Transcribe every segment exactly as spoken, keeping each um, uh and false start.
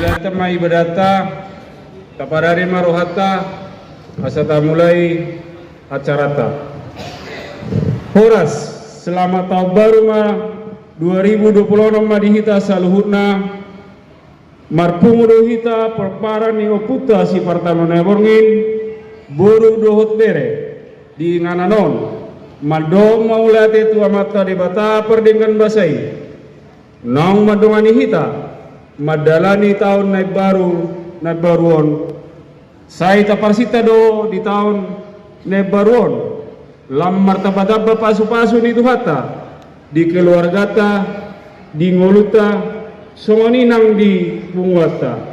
Mulai ma ibadahta, taparade ma rohanta, asa tamulai acaranta. Horas, selamat tahun baru ma dua ribu dua puluh enam ma di hita saluhutna. Marpungu do hita pomparan ni ompunta si Partanon Borngin, boru dohot bere, di inganan on, mandok mauliate tu Amanta Debata pardenggan basa i. Naung mandongani hita mandalani taon na imbaru, na imbaru on. Sai taparsinta do di taon na imbaru on lam martambatamba pasupasu ni Tuhanta di keluarganta, di ngolunta, songon i nang di punguanta.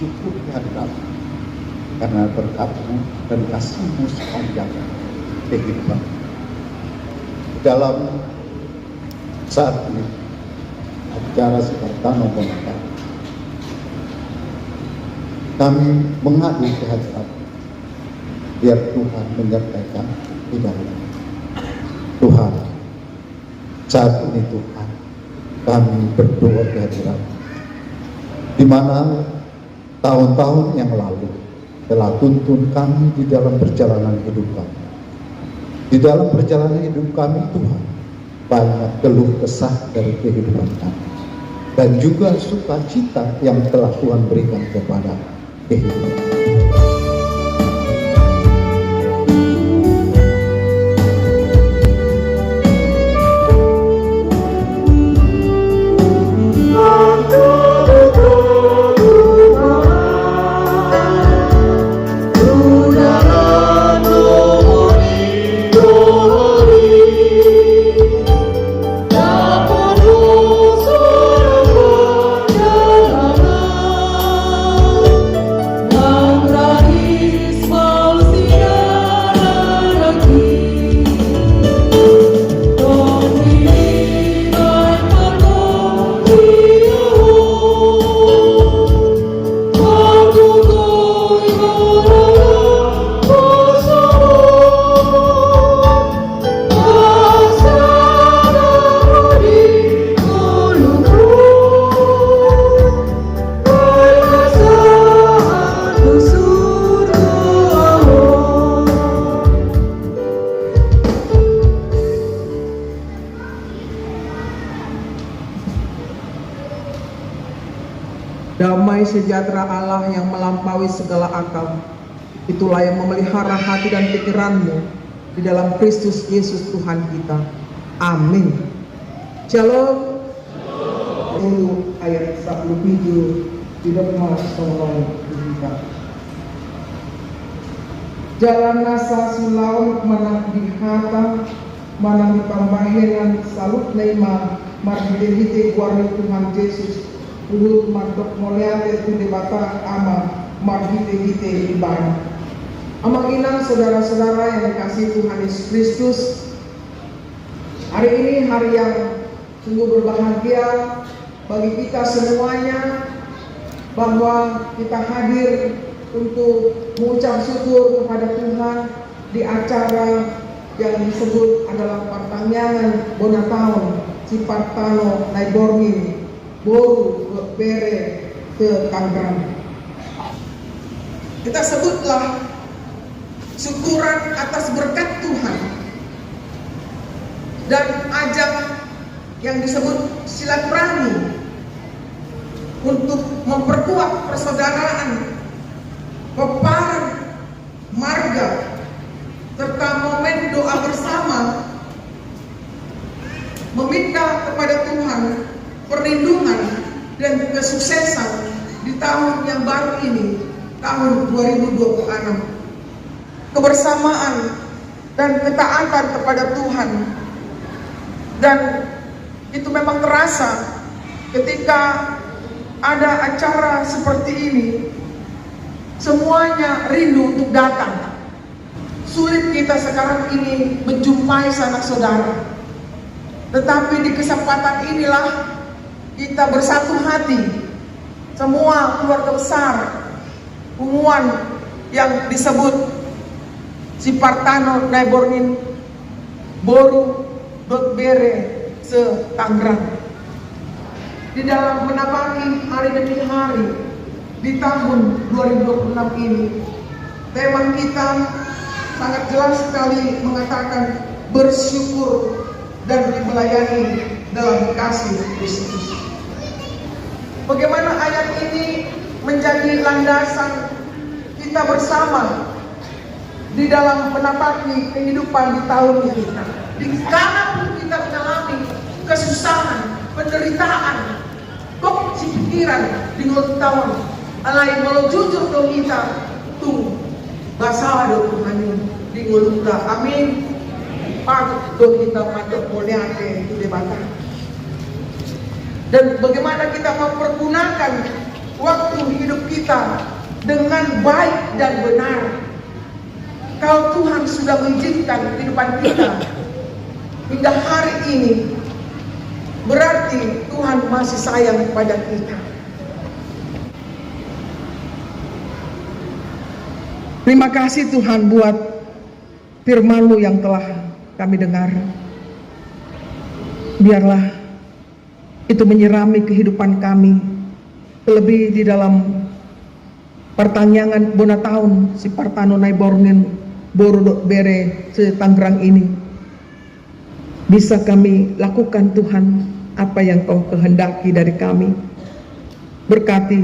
Syukur kehadirat karena berkat-Mu dan kasih-Mu sepanjang kehidupan. Di dalam saat ini, acara si Partanon Bonapar, kami mengadu kehadirat, biar Tuhan menyertai kami di dalam. Tuhan, saat ini Tuhan, kami berdoa kehadirat, di mana tahun-tahun yang lalu telah tuntun kami di dalam perjalanan hidup kami. Di dalam perjalanan hidup kami, Tuhan, banyak keluh kesah dari kehidupan kami, dan juga sukacita yang telah Tuhan berikan kepada kehidupan. Damai sejahtera Allah yang melampaui segala akal, itulah yang memelihara hati dan pikiranmu di dalam Kristus Yesus Tuhan kita. Amin. Shalom. Ayat sapuluh pitu, didok ma songon on di hita. Jala nasa siulaon manang di hata, manang di pambahenan, saluhutna i ma marhitehite goar ni Tuhan Jesus, huhut mandok mauliate tu Debata Ama marhitehite Ibana. Amang inang, saudara-saudara yang dikasihi Tuhan Yesus Kristus, hari ini hari yang sungguh berbahagia bagi kita semuanya bahwa kita hadir untuk mengucap syukur kepada Tuhan di acara yang disebut adalah partangiangan bona taon Sipartano Naiborngin, boru dohot bere se-Tangerang. Kita sebutlah syukuran atas berkat Tuhan dan ajang yang disebut silaturahmi untuk memperkuat persaudaraan, peparan marga, serta momen doa bersama, meminta kepada Tuhan perlindungan dan kesuksesan di tahun yang baru ini, tahun dua ribu dua puluh enam. Kebersamaan dan ketaatan kepada Tuhan. Dan itu memang terasa ketika ada acara seperti ini, semuanya rindu untuk datang. Sulit kita sekarang ini menjumpai sanak saudara. Tetapi di kesempatan inilah kita bersatu hati, semua keluarga besar punguan yang disebut Sipartano Naiborngin, boru dohot bere se-Tangerang. Di dalam menapaki hari demi hari di tahun dua ribu dua puluh enam ini, tema kita sangat jelas sekali mengatakan bersyukur dan melayani dalam kasih Kristus. Bagaimana ayat ini menjadi landasan kita bersama di dalam menapaki kehidupan di tahun ini. Di mana pun kita mengalami kesusahan, penderitaan, kok sipikiran di ngolunta on. Alai molo jujur do hita, tung basala do Tuhan i di ngolunta. Amin. Patut do hita mandok mauliate tu Debata. Dan bagaimana kita mempergunakan waktu hidup kita dengan baik dan benar. Kalau Tuhan sudah mengizinkan kehidupan kita hingga hari ini, berarti Tuhan masih sayang kepada kita. Terima kasih Tuhan buat firman-Mu yang telah kami dengar. Biarlah itu menyirami kehidupan kami, terlebih di dalam partangiangan bona taon Sipartano Naiborngin Boru dohot bere se-Tangerang ini, bisa kami lakukan, Tuhan, apa yang Kau kehendaki dari kami. Berkati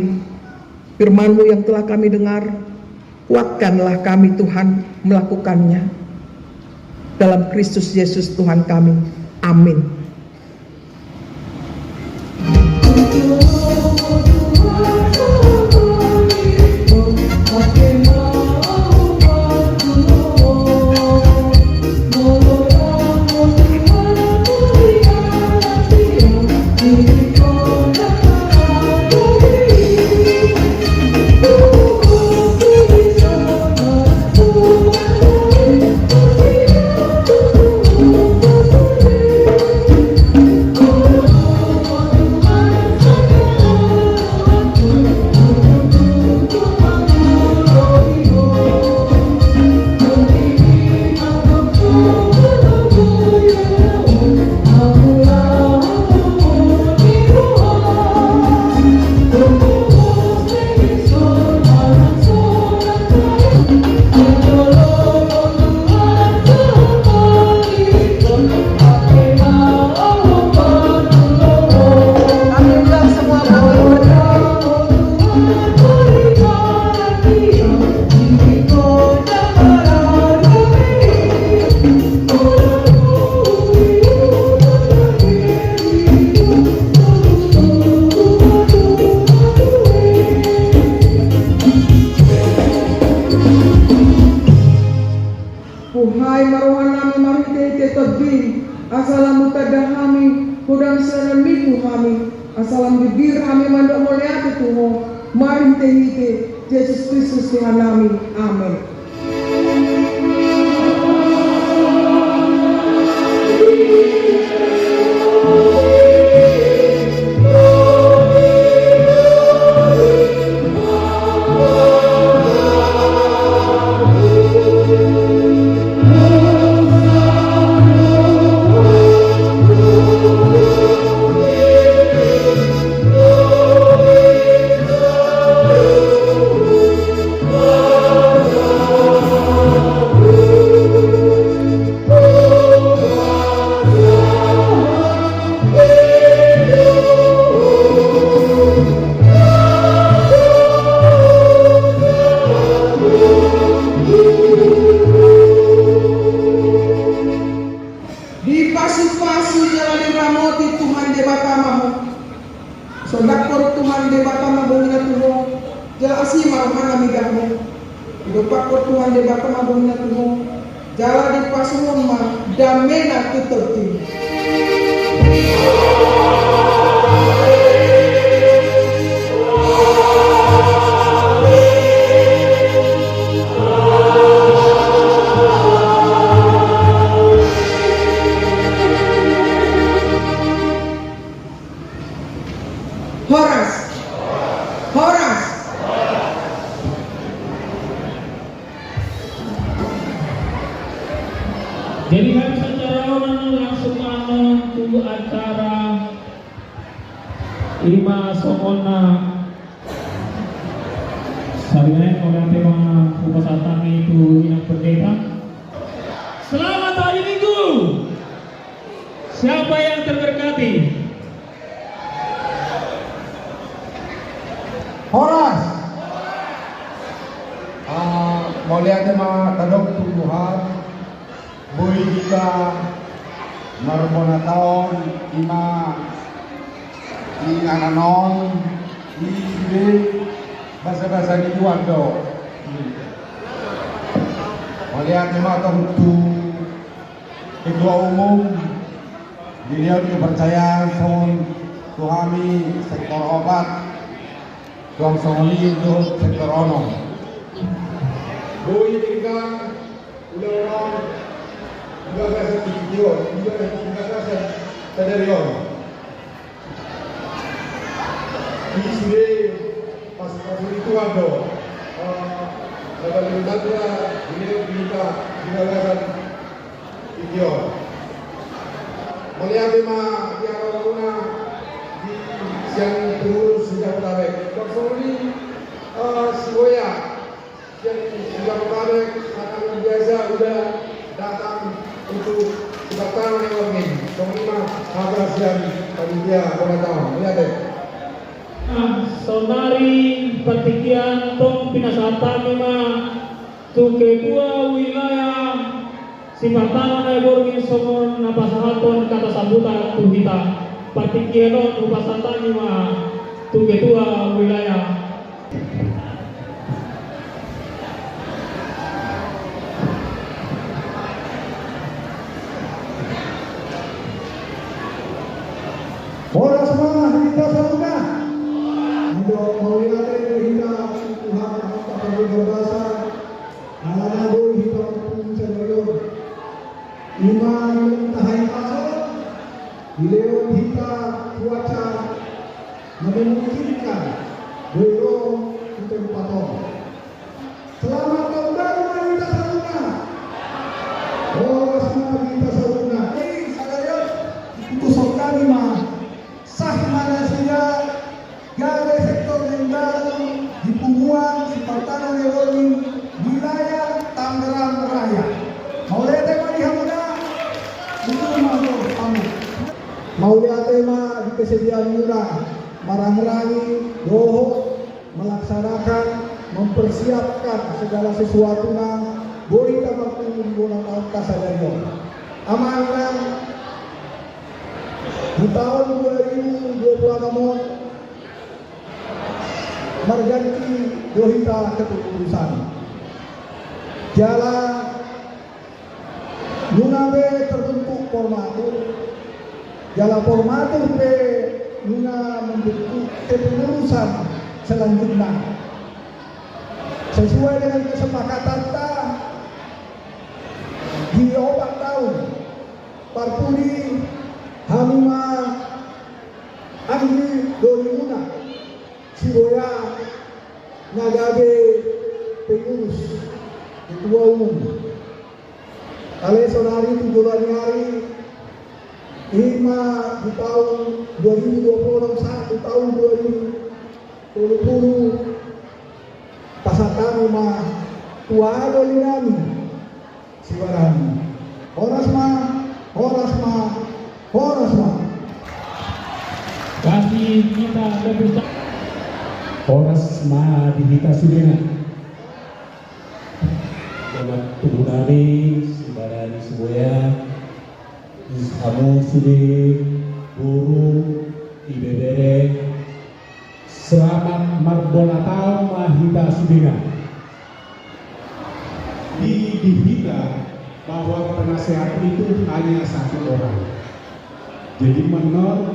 firman-Mu yang telah kami dengar, kuatkanlah kami, Tuhan, melakukannya. Dalam Kristus Yesus Tuhan kami. Amin. Huhai ma rohanami marhitehite Tondim, asa lam hutanda hami godang siaranMi tu hami, asa lam didok hami mandok mauliate tu Ho, marhitehite Jesus Kristus Tuhannami. Amen. Dipasupasu jala diramoti Tuhan Debata ma ho. Sondanghon Tuhan Debata ma bongina tu ho, jala asi ma rohana mida ho. Didompakhon Tuhan Debata ma bongina tu ho, jala dipasuhon ma damena tu tondim. Horas. Horas. Jadi, habis acara on, langsung ma annon tu acara i ma songon na sarimaen. Mauliate ma hupasahat hami tu inang pendeta. Selamat hari Minggu. Siapa yang terberkati? Horas. Ah, mauliate ma tadok tu Tuhan. Boi hita marbonataon, i ma di inganan on, i sude basabasa ni Tuhan do. Mauliate ma tong tu Ketua Umum, dilehon kepercayaan songon tu hami sektor opat, suang songon i dohot sektor onom. Boi hita ulaon on di bagasan tingki on, di bagasan sadari on. I sude pasupasu ni Tuhan do, eh, na paling utama dilehon tu hita di bagasan tingki on. Mauliate ma di angka ulaonna di sian pengurus Jabodetabek. Songon i, eh, si Boya. Sian Jabodetabek, sangat Biasa udah datang untuk sebatang lewat ini. Songon i ma hata sian panitia bona taon. Lihat deh. Nah, saonari partingkian tong pinasahat hami ma tu ketua wilayah Sipartano Naiborngin songon na pasahathon kata sambutan tu hita. Partingkian on hupasahat hami ma tu ketua wilayah. Horas ma hita saluhutna. Mauliate ma hita tu Tuhan, Amanta Pardenggan Basa, ala na boi hita marpungu sadari on. Ima di tahi aso, dilehon hita cuaca na memungkinkan boi ro tu tempat on. Selamat tahun baru ma di hita saluhutna. Horas ma di hita saluhutna. Jadi sadari on diputushon hami ma, sah ma nasida gabe sektor na imbaru di punguan Sipartano Naiborngin, wilayah Tangerang Raya. Mauliate ma di hamuna. Itu ma tu hamu. Mauliate ma di kesediaanmuna marangrangi dohot melaksanakan, mempersiapkan segala sesuatu na boi hita marpungu di bona taon sadari on. Amang inang, di taon dua ribu dua puluh enam on marganti do hita kepengurusan. Jala nunga be terbentuk formatur, jala formatur pe nunga membentuk kepengurusan selanjutna. Sesuai dengan kesepakatanta di opat taon, parpudi hami ma anggi dolimuna Siboya na gabe pengurus, ketua umum. Alai saonari tu joloan ni ari, ima di taon dua ribu dua puluh enam sahat tu taon dua ribu tolu puluh, pasahat hami ma tu aha doli nami Sibarani. Horas ma, horas ma, horas ma. Kasih kita tepuk tangan. Horas ma di hita sudena. Selamat tumundalani, Sibarani Siboya. Hamu sude, boru, ibebere, selamat marbona taon ma hita sudena. Di, di hita bahwa penasehat itu hanya satu orang. Jadi menurut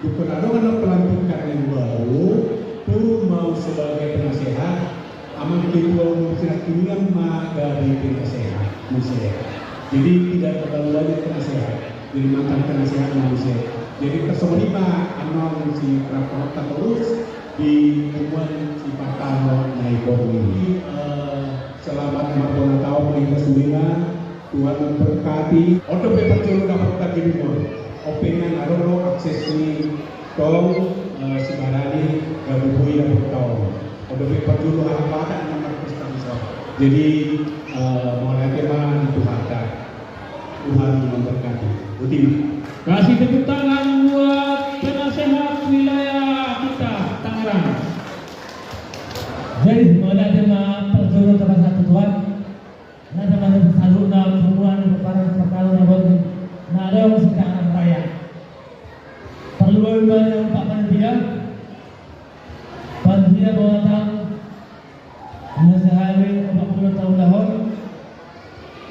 Dukun adong anak pelantikan yang baru, turun mau sebagai penasehat, amang ketua umum Sinak Kuningan ma gabe penasehat, muse. Jadi tidak terlalu banyak penasehat, jadi mantan penasehat ma muse. Jadi personil ma amang si Rafa terus di temuan Sipartano Naiborngin. Eh, selamat marbona taon di hita sudena. Tuhan memberkati. On dope parjolo dapot tagi dua. Opengan adong do akses ni tong, eh, Sibarani gabe boi dapot tong. On dope parjolo halak Batak na marpesta di son. Jadi, eh, mauliate ma di Tuhanta. Tuhan memberkati. Boti ma. Kasih tepuk tangan buat penasehat wilayah kita, Tangerang. Jadi, mauliate ma parjolo, terima kasih Tuhan. Na, terima kasih saluhutna punguan Sipartano Naiborngin na adong di Tangerang Raya. Parjolo ma di panitia, panitia bona taon, na sahali opat puluh taon dahahon,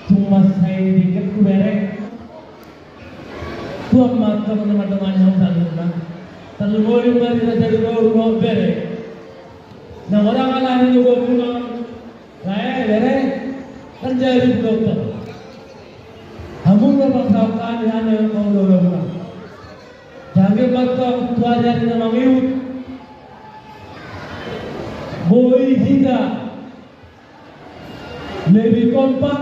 tung mansai denggan tu bere. Tuan ma tong na mandongani hamu saluhutna. Tarlumobi ma di raja ni boru dohot bere. Na godang ala ni boru na lae bere, kan jadi dokter. Hamu na pasahat hami hami na mangudahon. Jadi ma tong tu ari-ari na mangihut, boi hita lebih kompak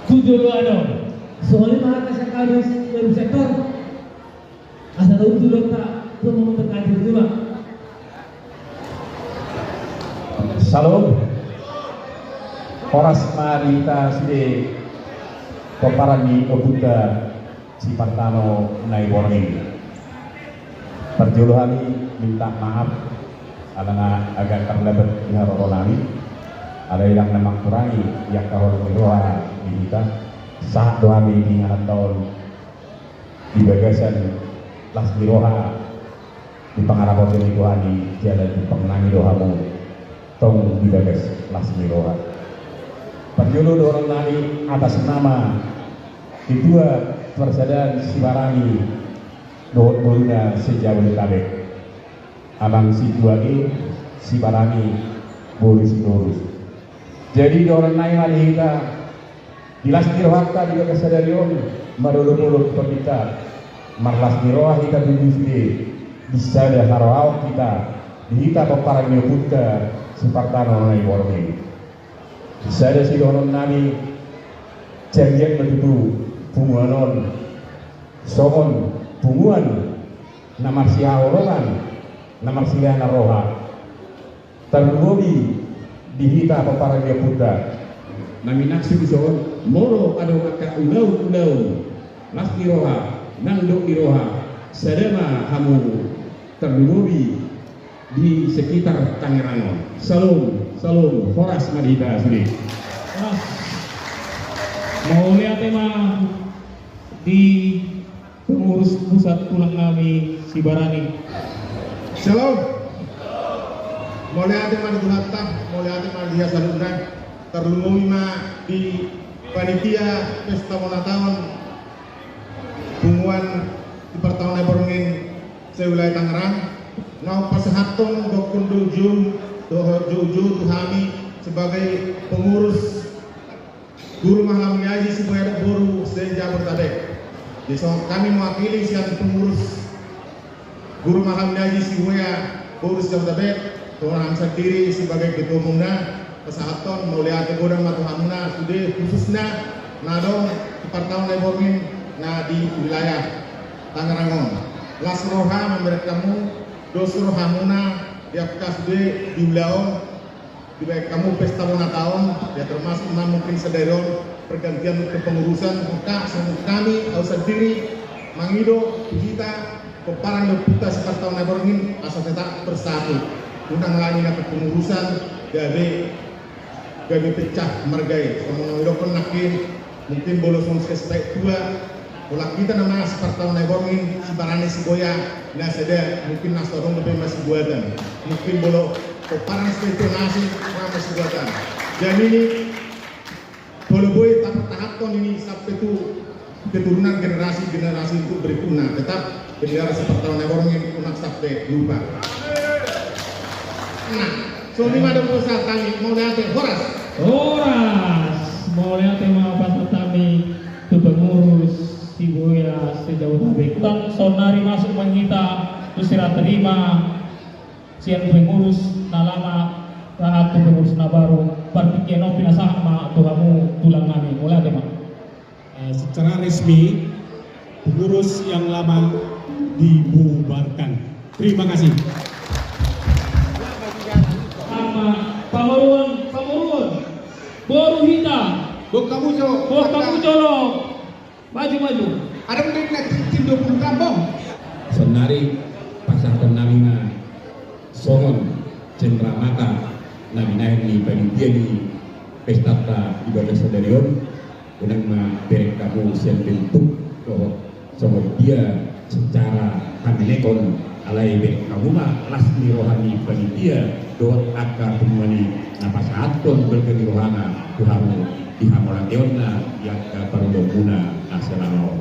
tu joloan on. Songon i ma hata sian hami, lebih sektor. Asa tahu tu dokta tu memberkati juga. Salam. Horas ma di hita sude pomparan ni ompunta si Partano Naiborngin. Parjolo hami minta maaf ala na agak tarlambat di haroro nami, alai ndang na mangkurangi di angka holong ni roha di hita. Sahat do hami di inganan taon di bagasan las ni roha di pangarapoton ni Tuhan i, jala dipangido hamu tong di bagas las ni roha. Parjolo dohonon nami atas nama Ketua Parsadaan Sibarani dohot boruna se-Jabodetabek. Amang sintua i, Sibarani boru Sitorus. Jadi dohonon nami ma di hita, di las ni rohanta di bagasan sadari on, marolopolop tu hita, marlas ni roha hita tutu sude, di sada harohaon hita, di hita pomparan ni ompunta si Partano Naiborngin. Sada sidohonon nami, janggiat ma tutu punguan on songon punguan na marsihaholongan, na marsilean roha. Tarlumobi di hita pomparan ni ompunta. Na minasuk dison, molo adong angka ulaon-ulaon las ni roha, nang dok ni roha, sada ma hamu, tarlumobi di sekitar Tangerang on. Salom, salom, horas ma di hita sude. Horas. Mauliate ma di pengurus pusat tulang nami Sibarani. Shalom. Mauliate ma di Tuhanta, mauliate ma di hita saluhutna. Tarlumobi ma di panitia pesta bona taon punguan di Partano Naiborngin se-wilayah Tangerang. Naung pasahathon dokkon dohot jou, dohot jou-jou tu hami sebagai pengurus Guru Mahalam ni Aji Sibuea dohot boru se-Jabodetabek. Jadi songon hami mewakili sian pengurus Guru Mahalam ni Aji Sibuea boru se-Jabodetabek, songon hami sandiri sebagai ketua umumna, pasahathon mauliate godang ma tu hamuna sude, khususna na adong di Partano Naiborngin na di wilayah Tangerang on. Las roha mambereng hamu, dos rohamuna di angka sude di ulaon dibaen hamu pesta bona taon, ya, termasuk ma mungkin sadari on pergantian kepengurusan, maka songon hami, au sandiri mangido tu hita pomparan ni ompunta si Partano Naiborngin asa tetap bersatu. Unang lani na kepengurusan gabe, gabe pecah marga i. Songon na nidokon nangkin, mungkin molo songon sian sipaetua, holan hita nama si Partano Naiborngin, Sibarani Sibuea na sada, mungkin na so adong dope masibuatan. Mungkin molo pomparan sipaetua na asing, na masibuatan. Jadi ini, molo boi tapartahanhon ini sampe tu keturunan, generasi-generasi tu berikutna, tetap bendera si Partano Naiborngin unang sampe lupa. Nah, songon i ma dohot pasahat hami, mauliate, horas. Horas, mauliate ma pasahat hami tu pengurus Sibuea se-Jabodetabek. Tong saonnari masuk ma hita tu serah terima sian pengurus na lama sahat tu pengurus na baru, partingkian on pinasahat ma tu hamu tulang nami, mauliate ma. Eh, secara resmi, pengurus yang lama dibubarkan. Terima kasih. Ama, pamoruon, pamoruon. Boru hita. Bokka Mujo. Bokka Mujo lo. Maju, maju. Adong do na tim dua puluh kampung. Saonnari pasahaton nami ma songon cenderamata na binahen ni panitia ni pestanta di bagasan sadari on. Unang ma bereng hamu sian bentuk dohot songon dia secara hamenekon, alai bereng hamu ma las ni roha ni panitia dohot angka punguan i na pasahathon balga ni rohana tu hamu di hamauliateonna di angka parulaonmuna na selama on.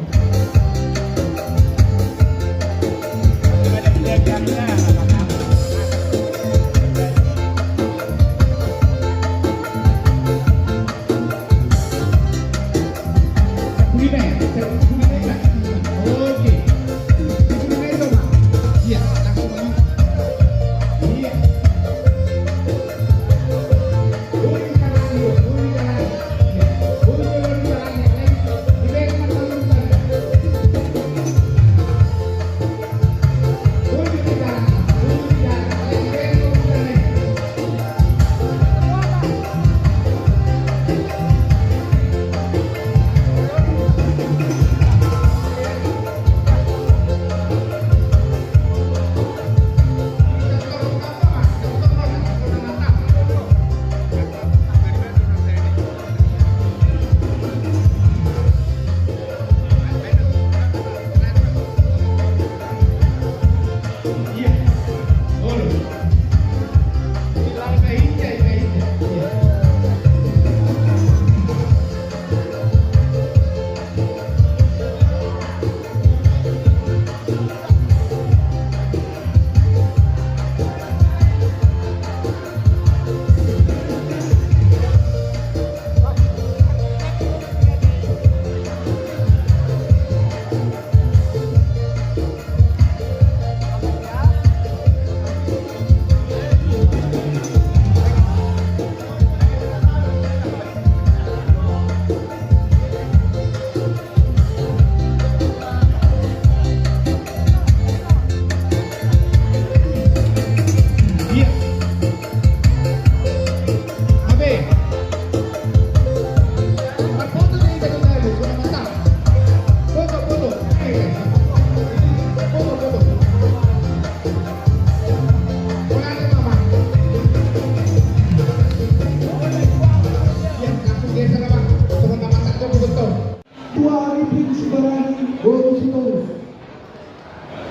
Sibarani boru Sitorus.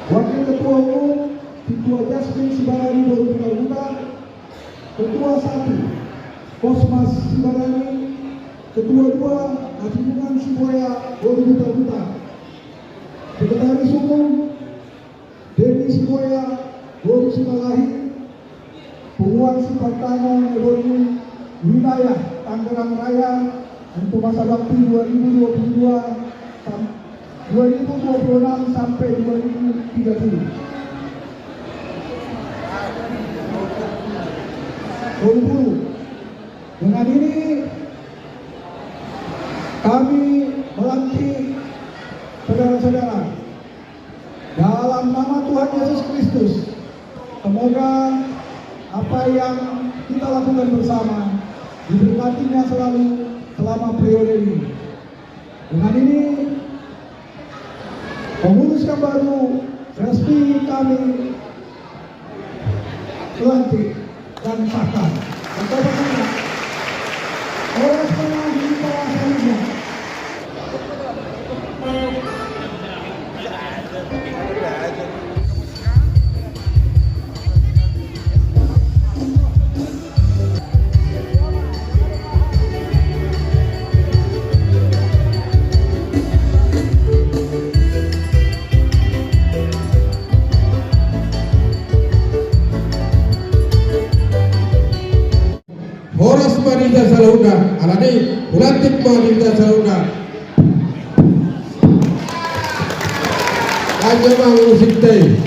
Wakil Ketua Umum, Ketua Jasmine Sibarani boru Hutahuta. Ketua satu, Kosmas Sibarani. Ketua dua, Hasibuan Siboya boru Hutahuta. Sekretaris Umum, Denny Siboya boru Sibalahi. Punguan Sipartangon Eboni, wilayah Tangerang Raya, untuk masa bakti dua ribu dua puluh dua sam-, dua ribu dua puluh enam sampai dua ribu tiga puluh. Dua puluh. Dengan ini kami melantik saudara-saudara dalam nama Tuhan Yesus Kristus, semoga apa yang kita lakukan bersama diberkatinya selalu selama periode ini. Dengan ini, pengurus yang baru resmi kami lantik dan sahkan. Horas ma di hita saluhutna. Horas ma di hita saluhutna, alani hulantik ma di hita saluhutna. Lanjut ma musikta i.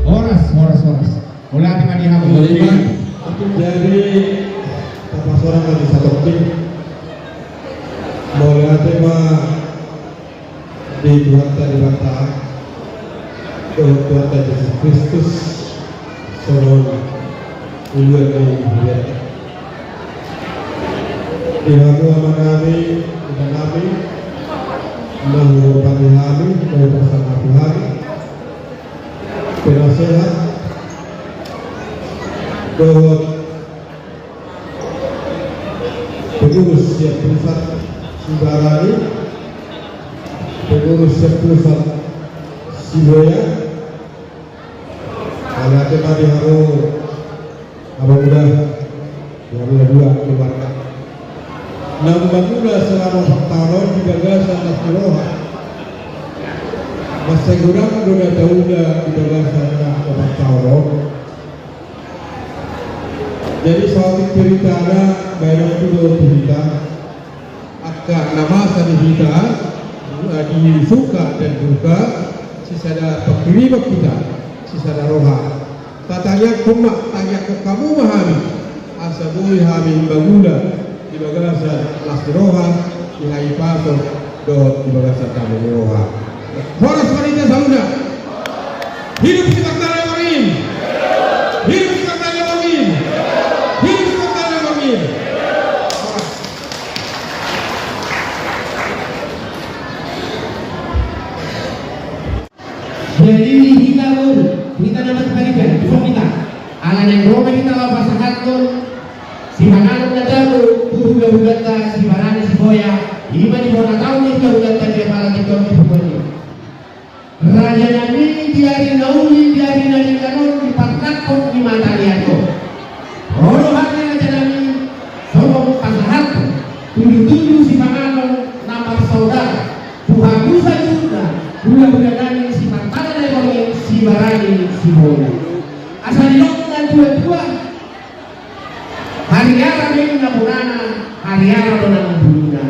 Horas, horas, horas. Mauliate ma di hamu. Jadi, tapasonang ma di satongkin. Mauliate ma di Tuhanta Debata, dohot Tuhanta Jesus Kristus, songon uluan ni hurianta. Di hamu amanami, inanami, na hupasahat hami, na hupasahat hami, penasehat, dohot pengurus sian pusat Sibarani, pengurus sian pusat Siboya, mauliate ma di hamu, hamu na dua, di hamu na dua keluarga. Naung mangula selama opat taon on di bagasan las ni roha. Mansai godang do na taula di bagasan na opat taon on. Jadi, saotik ceritana, baen on tu do tu hita. Angka na masa di hita, di suka dan duka, sisada pangkirimon hita, sisada roha. Tatangiangkon ma, tangiangkon hamu ma hami, asa boi hami mangula di bagasan las ni roha, di hahipason dohot di bagasan damang ni roha. Horas ma di hita saluhutna. Hidup si Partai Borngin. Hidup si Partai Borngin. Hidup si Partai Borngin. Jadi hita boru, hita na marpariban, dison hita. Ala naeng ro ma hita laho pasahathon sipanganon na tabo tu hulahulanta Sibarani Siboya, i ma di bona taon ni hulahulanta di apala tingkos di punguan i. Raja nami, di ari na uli, di ari na denggan on, di parnangkok ni mata ni ari on, ro do hami raja nami songon pasahathon tundutundu sipanganon na marsaudara tu hamu saluhutna, Hulahula dani siparpala na borngin, sibarani siboya. Asa didok na tuatua, hariara do i na bonana, hariara do na ngoluna.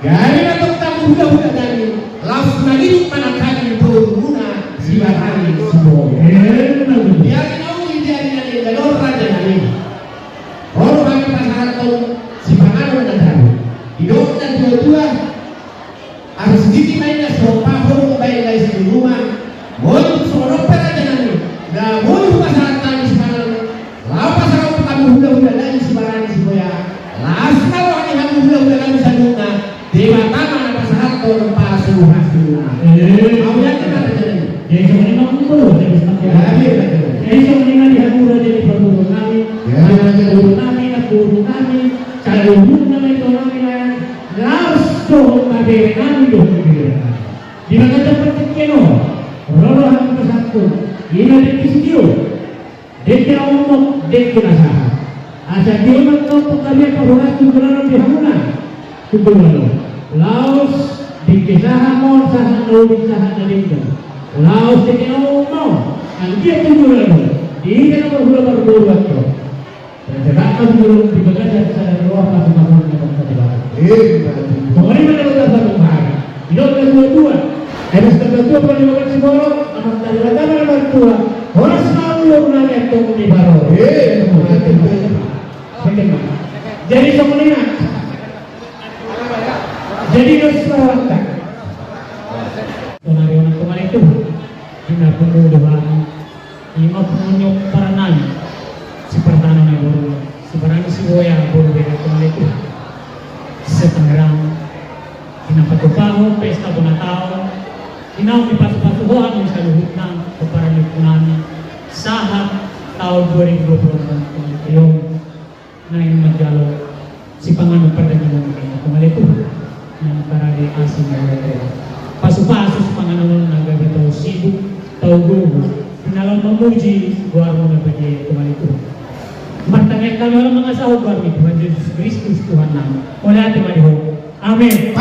Gari na tong tamu hulahula dani, laos mangido manangkaning borumuna, sibarani siboya. Emma tutu. Di ari na uli, di ari na nian, na dor raja nami. Ro do hami pasahathon sipanganon na jabu. Didok na tuatua, asa sititi ma inna sompahon umbahen lae siluman. Molo tung songon on pe raja nami, na molo hupasahat hami sipanganon, laho pasahat hamu hulahula dani sibarani siboya, laos na roha ni hamu hulahula dani saluhutna, Debata ma na pasahathon pasupasu. Eh. Au yakin ma raja nami. Jadi songon i ma mungkul, jadi songon i. Ya, iya, raja nami. Jadi songon i ma di hamu raja ni parboruon nami. Ya, raja nami. Parboruon nami, namboru nami, saluhutna na ito nami na laos dohot na bere nami dohot na bere nami. Di bagasan partingkian on, ro do hami pasahathon, i ma dengke sitio, dengke na momok, dengke na sahat. Asa dia ma tong panggabean parhorasan tu joloan on di hamuna. Tu joloan on. Laos dengke sahat ma on, sahat na uli, sahat na denggan. Laos dengke na momok ma on. Anggiat tu joloan on, di ida na marhula marboru antong. Terserah kami dulu di bagasan sadari roha pasupasu na tong sadari. Eh, betul. Songon i ma na tong sadari. Didok na tuatua. Emas na tuatua, pala di bagas siborok, anak tadi batama na martua. Horas ma ulo nami antong di baro. Eh, betul. Jadi songon i ma. Jadi dos ma rohanta. Tonari onan tongan itu. Di na pungu dohani. I ma pungu ni pomparan nami, si Partanon na boru, si Barani Siboya boru Bere, tongan itu. Setangerang, di na patupahon pesta bona taon, di naung dipasupasu Ho hami saluhutna, pomparan ni ompu nami, sahat taon dua ribu dua puluh empat, tongan itu. Naeng manjalo sipanganon pardagingon, tongan itu, nang parade asi na gabe. Pasupasu sipanganon on na gabe tau sibuk, tau gogo, di na laho mamuji goarmu na badia, tongan itu. Martangiang hami holan mangasahon goar ni Tuhan Jesus Kristus Tuhan nami. Mauliate ma di Ho. Amen.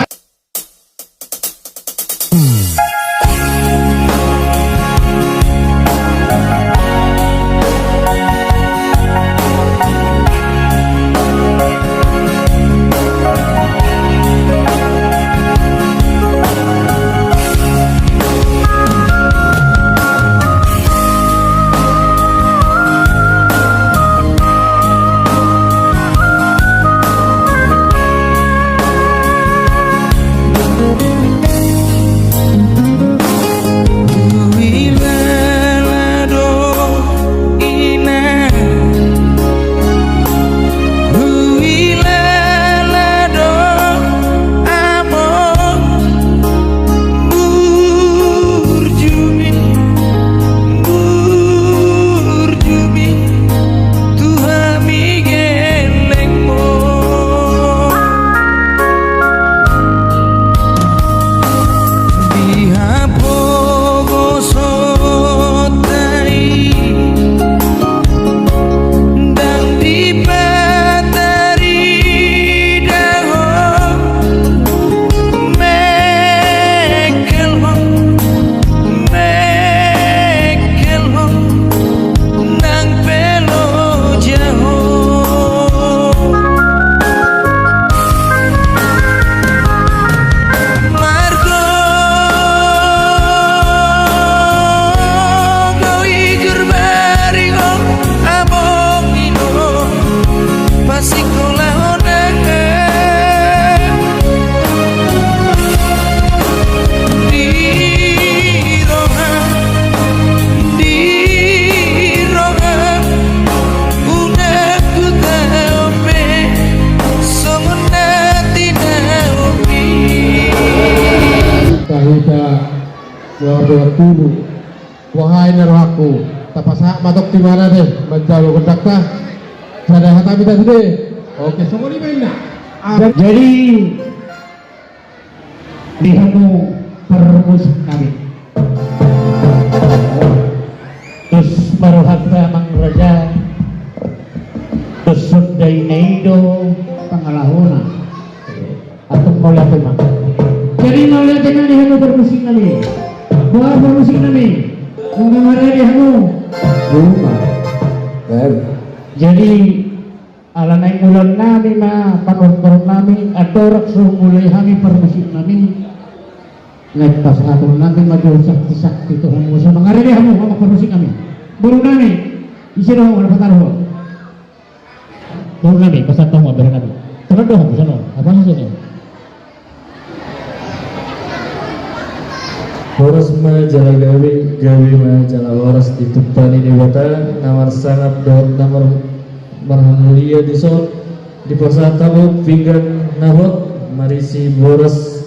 Hita-hita dua puluh tujuh. Wahai na rohangku, tapasahat ma tong tu ibana deh, manjalo gondangta. Sada hata hita sude. Oke, songon i ma inna. Jadi, di hamu parmusik nami. Dos ma rohanta, amang raja. Dos songon i do pangalahona. Antong mauliate ma. Jadi mauliate ma di hamu parmusik nami. Boha parmusik nami, nunga marade hamu? Nunga. Baru. Jadi, ala naeng ulaon nami ma, panuhon nami, andorang so mulai hami parmusik nami, naeng pasahaton nami ma jo sakti-sakti tu hamu, asa mangarade hamu, amang parmusik nami. Boru nami, ise do hamu, na pataro ho. Boru nami, pasahat hamu ma bere nami. Tolong do hamu, sono. Apa sih, sono? Horas ma jala gabe, gabe ma jala horas ditumpa ni Debata, na marsangap dohot na mar-, marhamulia dison, dipasahat hamu pinggan na hot, marisi boras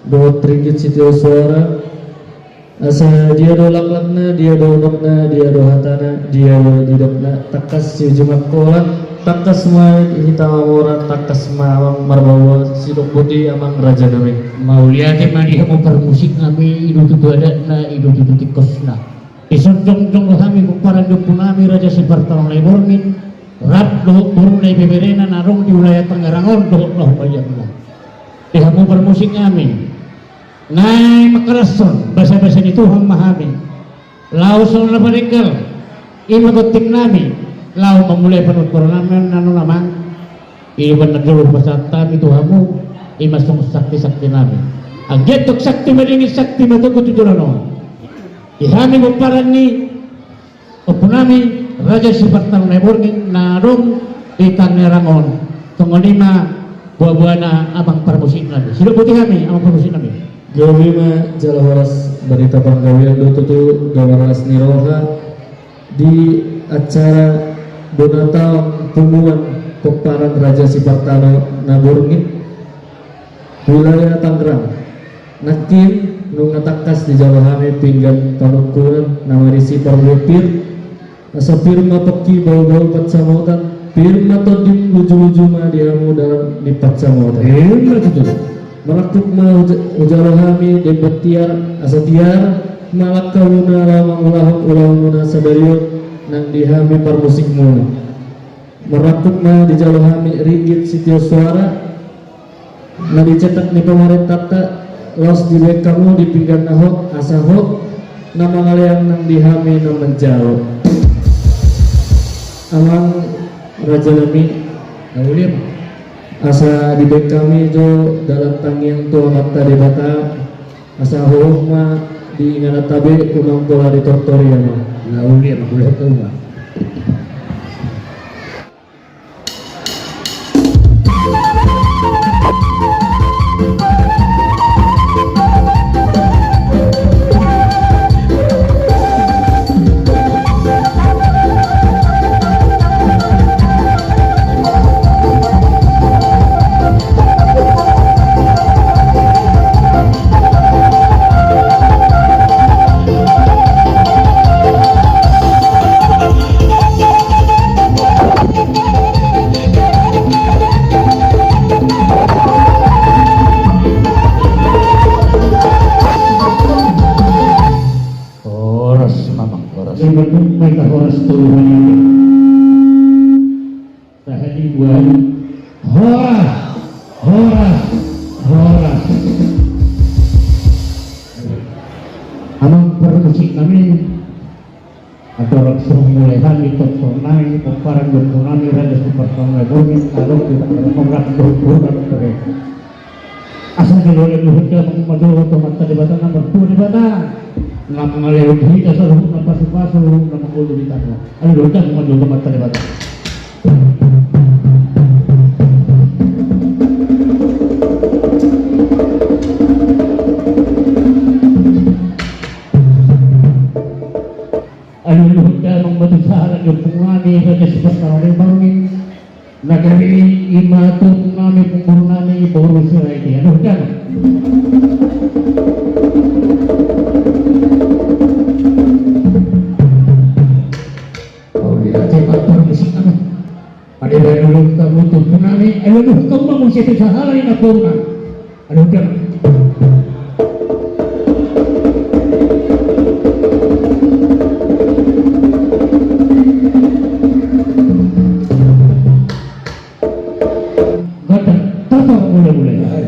dohot ringgit sitio soara, asa dia do laklakna, dia do unokna, dia do hatana, dia do didokna, tangkas siujung angkola, tangkas ma hita mamora, tangkas ma amang marboa, sidok boti amang raja nami. Mauliate ma di hamu parmusik nami, i do tutu adatna, i do tutu tingkosna. Dison jongjong do hami pomparan ni ompu nami Raja Sipartano Naiborngin, rap dohot boruna ibeberena na adong di wilayah Tangerang on dohot na humaliangna. Di hamu parmusik nami, naeng mangkalashon basa-basa ni Tuhan ma hami. Laos songon na padenggan, i ma gonting nami, laho mamulai panuhon nami na on amang. Iban na jolo pasahat hami tu hamu, i ma songon sakti-sakti nami. Anggiat tung sakti madingin, sakti ma togu tu joloan on. Di hami pomparan ni ompu nami Raja Sipartano Naiborngin na adong di Tangerang on. Songon i ma boa-boana amang parmusik nami. Sidok boti hami amang parmusik nami. Gabe ma jala horas, barita panggabean do tutu, gabe las ni roha di acara bona taon punguan pomparan Raja Sipartano Naiborngin, wilayah Tangerang. Nangkin nunga tangkas dijalo hami pinggan panungkunan na marisi parbue pir, asa pir ma pongki, bau-bau pansamotan, pir ma tondim, uju-uju ma di hamu dalan ni pansamotan. Ima tutu. Marangkup ma huja-, hujalo hami demban tiar, asa tiar ma langkamuna laho mangulahon ulaonmuna sadari on nang di hami parmusikmuna. Marangkup ma dijalo hami ringgit sitio soara na dicetak ni pamarentanta, laos dibaen hamu di pinggan na hot, asa hot na mangalean nang di hami na manjalo. Amang raja nami, na uli ma. Asa dibaen hami jo dalan tangiang tu Amanta Debata, asa hohom ma di ingananta be, unang pola ditortor i amang. Na uli ma, uli ma. Horas, mamang, horas. Lima puluh meter horas turunan itu. Sahali dua hari. Horas, horas, horas. Amang parmusik nami, andorang so mulai hami tonton nami, pomparan ni ompu nami Raja Sipartano Naiborngin, adong di Tangerang on, rap dohot boruna. Asa jolo ni luhut damang ma jolo tu Amanta Debata na martua Debata, na mangalehon hita saluhutna pasu-pasu na mangolu di tano. Alu luhut damang ma jolo tu Amanta Debata. Alu luhut damang ma tu sahala ni ompu nami Raja Sipartano Naiborngin. Na gabe i ma tu ompu nami, punggur nami, boru Sirait i. Alu luhut damang. Mauliate ma parmusik nami. Ade baen ulaon hamu tu ompu nami, alu luhut hamu ma muse tu sahala ni namboru nami. Alu luhut damang. Gondang, tortor, mulai, mulai.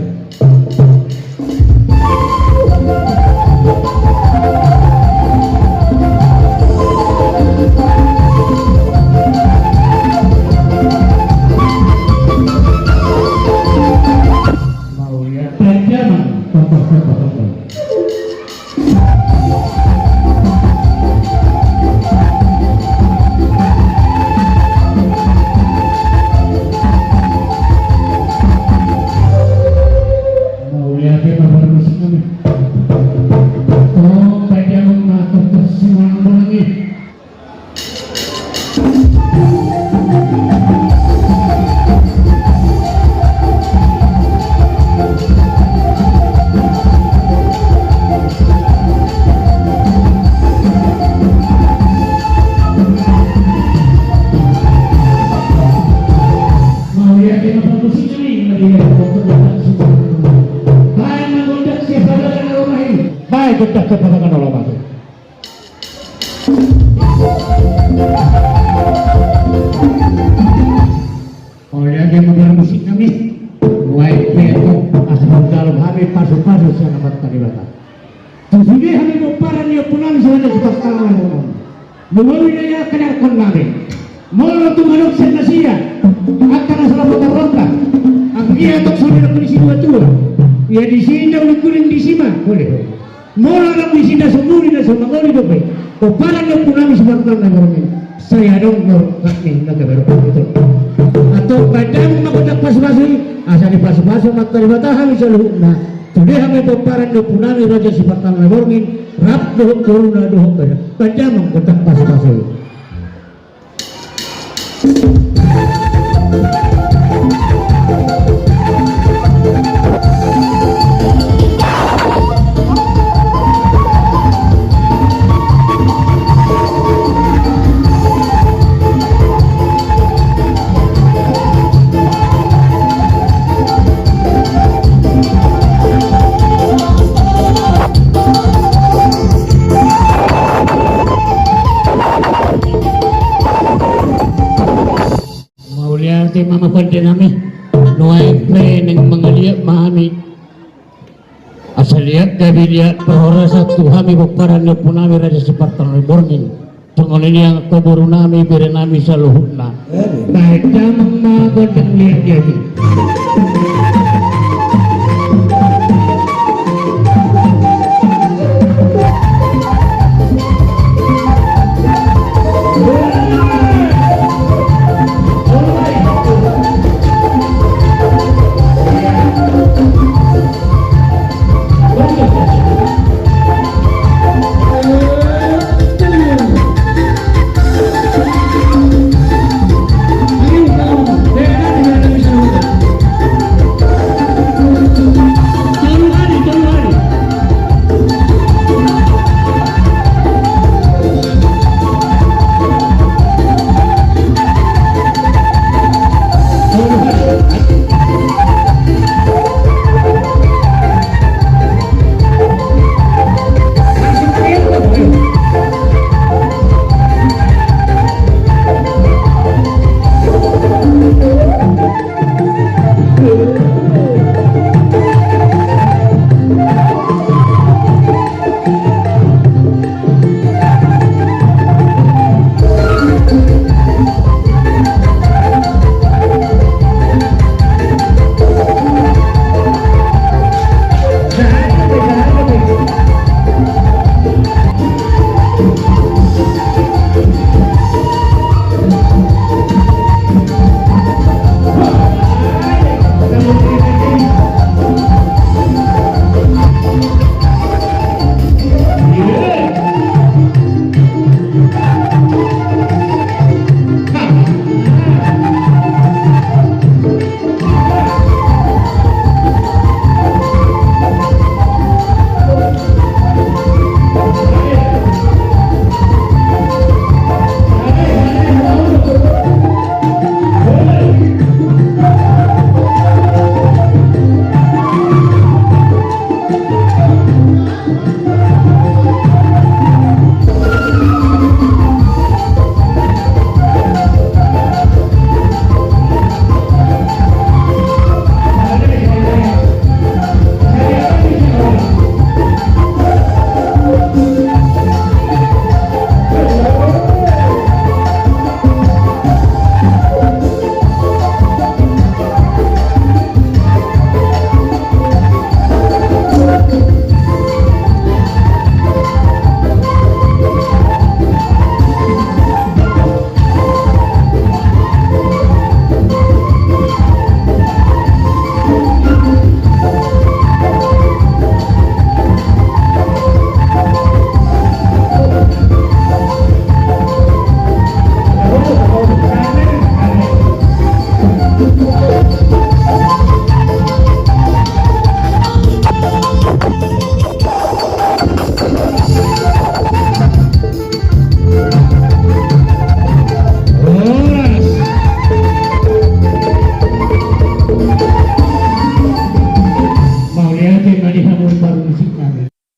Oh, baik ya, Bang, nah, terus si Bang Bang ini. Mauliate ma parmusik nami, mauliate ma parmusik nami. Baen ma gondang sian padangan na lomak i. Baen gondang sian padangan na lomak i. Mauliate ma parmusik nami. Nuaeng pe antong asa mandalom hami pasupasu sian Amanta Debata. Tu sude hami pomparan ni ompunami si Raja Sipartangan Leborngin. Molo i na ia kenakan nami. Molo tung adong sian nasida angka na so laho patorangkon, anggiat tong so didok ni situatua, ia disi inda ulingkuling, disi ma, boleh. Molo adong disi na so muli, na so mangoli dope pomparan ni ompunami Sipartangan Leborngin, sai adong do rongkapni na gabe rongkap i. Antong baen damang ma gondang pasupasu i, asa dipasupasu Amanta Debata hami saluhutna. Sude hami pomparan ni ompunami Raja Sipartangan Leborngin, rap dohot boruna dohot bere. Baen damang gondang pasupasu i. Mauliate ma, amang pande nami. Nuaeng pe naeng mangaliat ma hami. Asa liat gabe liat parhorasan tu hami pomparan ni ompunami Raja Sipartangan Leborngin. Songon i nian angka borunami, berenami saluhutna. Baen damang ma gondang liat-liat i.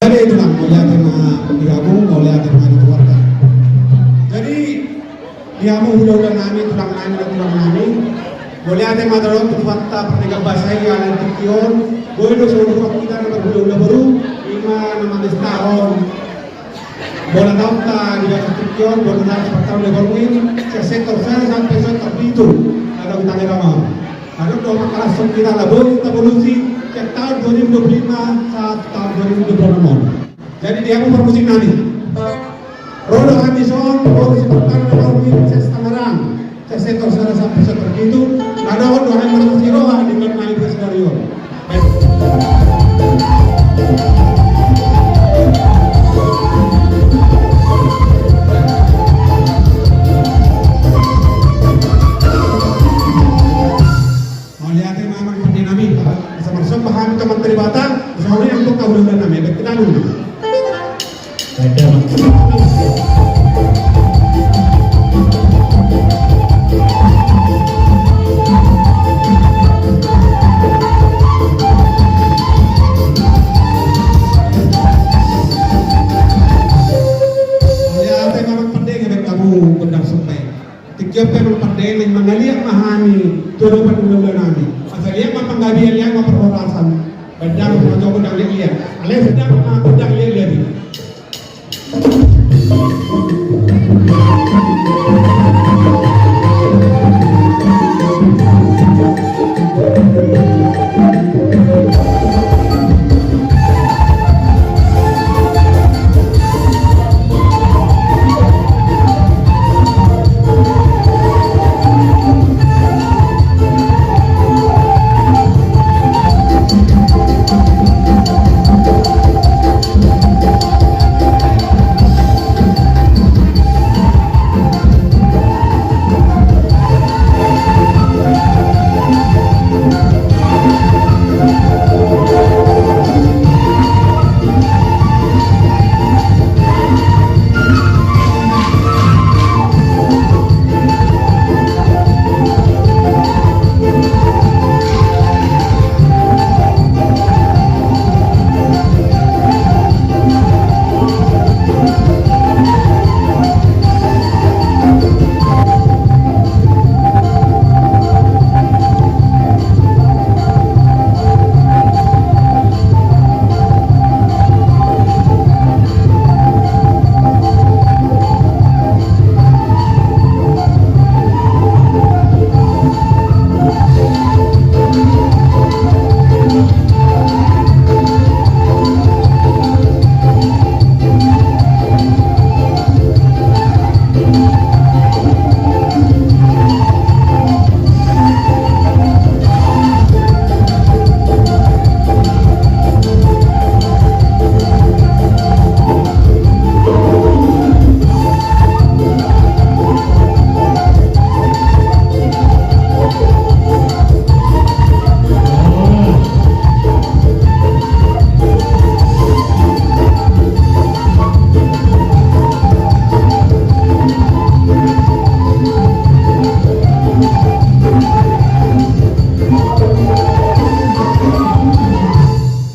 Jadi, tulang, mauliate ma di hamu, mauliate ma di Tuanta. Jadi, di hamu hulahula nami, tulang nami, dan tulang nami, mauliate ma dohot tu Tuanta Pardenggan Basa i, ala tingki on boi do solu hita na marhulahula boru, ima na mamestahon bona taonta di bagasan tingki on, bona taonta sian taon na borngin, sian sektor sada sampe sektor pitu, adong di Tangerang on. Adong do mangkalashon hita ala boi tabolus i sian taon dua ribu dua puluh lima sahat taon dua ribu dua puluh enam on. Jadi di hamu parmusik nami, ro do hami dison, ro do sian sektor sada sampe sektor pitu, na dohot do hami marmusik roha di nami di sinario. Mauliate ma amang pande nami, asa marsomba hami tu Amanta Debata, asa hami angkon hulahula nami, baik kita dulu. Mauliate ma amang pande, ngebek hamu gondang somba i. Tingki on pe amang pande, naeng mangaliat ma hami tu adopan hulahula nami. Asa liat ma panggabean, liat ma parhorasan. Baen damang ma jo gondang liat-liat. Alai sedang ma gondang liat-liat i.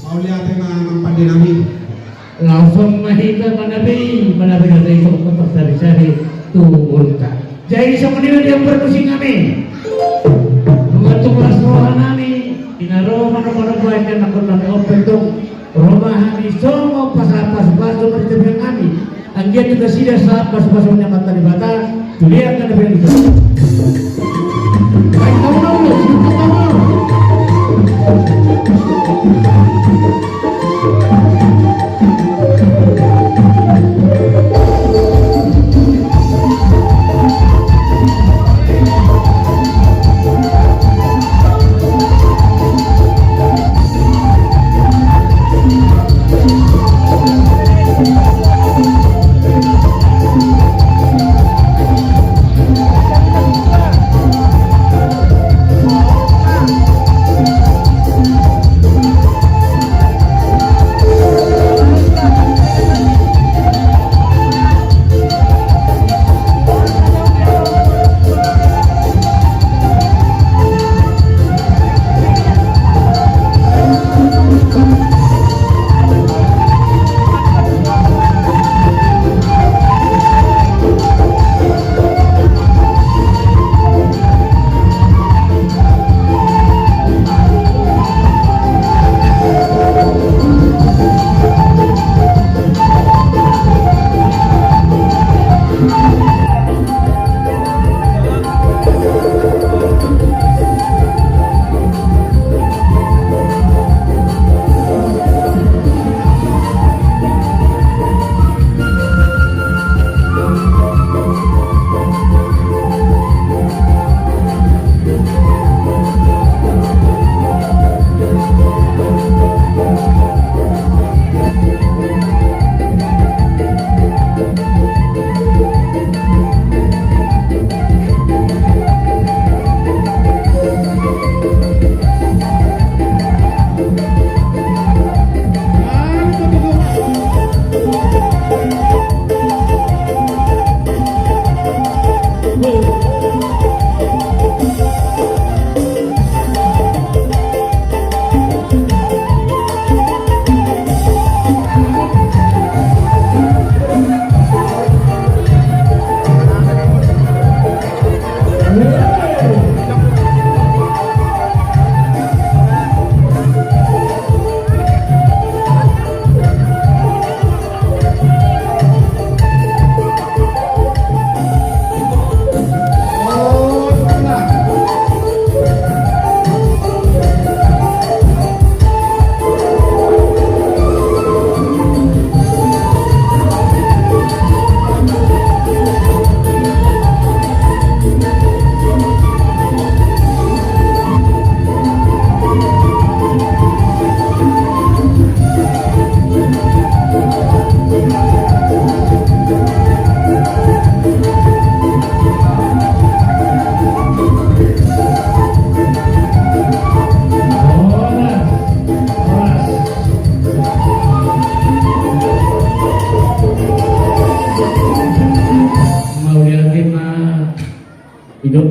Mauliate ma amang pande nami. Langsung ma hita manabi, manabi na dai sokot sabi-sabi tu ngolunta. Jadi songon i ma di hamu parmusik nami. Nunga tung las roha nami, di na ro manoba-noba, anggiat nangkon nami ompung tung ro ma hami songon pasu-pasu marhite nami. Anggiat tu nasida sahat pasu-pasu ni Amanta Debata, tu dia angka na bilang itu. Baik, kamu tahu, kamu tahu.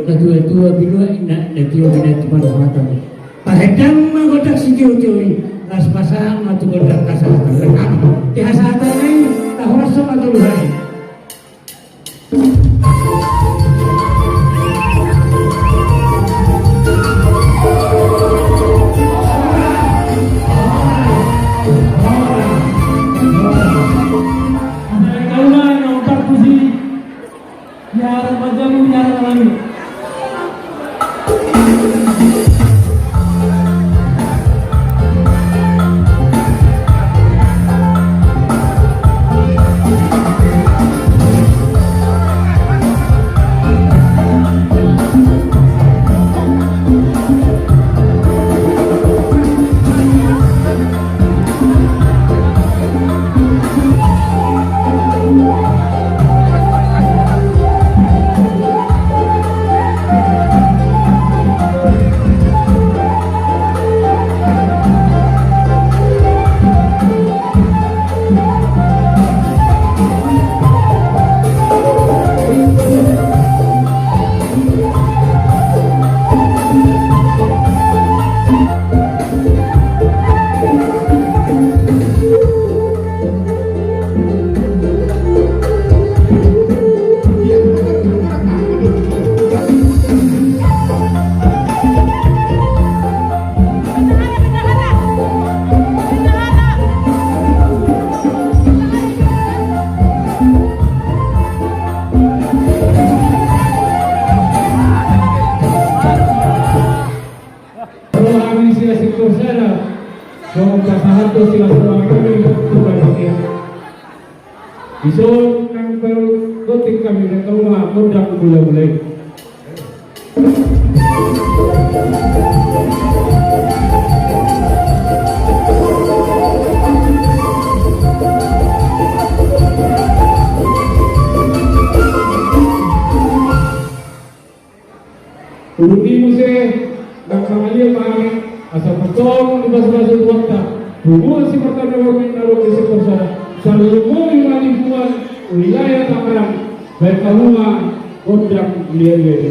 Natua-tua, binua inna, natua binatu, manu hata. Pahendang ma gondang sitio-tio i, las pasahat ma tu gondang hasahatan. Di hasahatan i, tahoras ma tu luhai. Ia, raja ni, ia, raja ni. Roha ni siasik korsana, so pasahat do silas roha kami tu panitia. Dison nang baru gotik kami na kauma gondang mula-mula i. Uluni muse, ndang mangaliat ma hami, asa tongtong dipasu-pasu Tuhanta, punguan si Martanda Borngin na adong di Singkorsada, saleleng ma di lingkungan wilayah Tangerang, baen hamu ma gondang liat-liat i.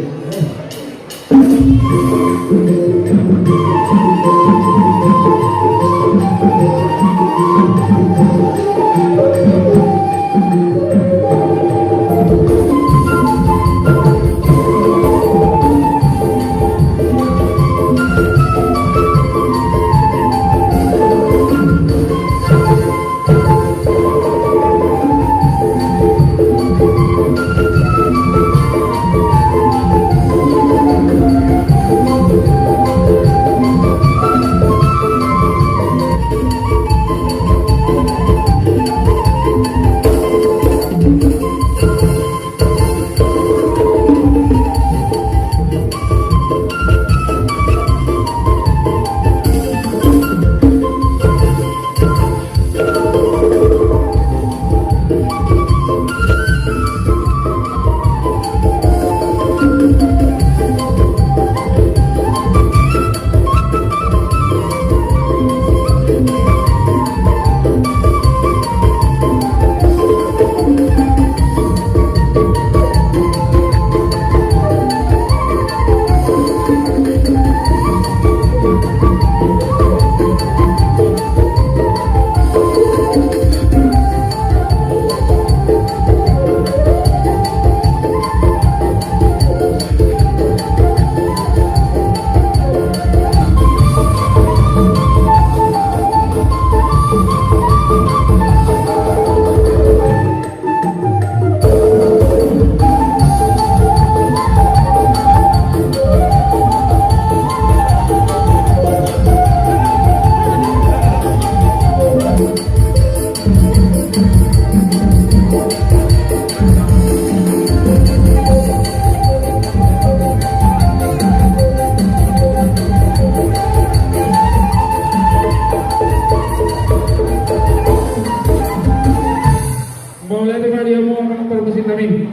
Mauliate ma di hamu amang pargonsi nami.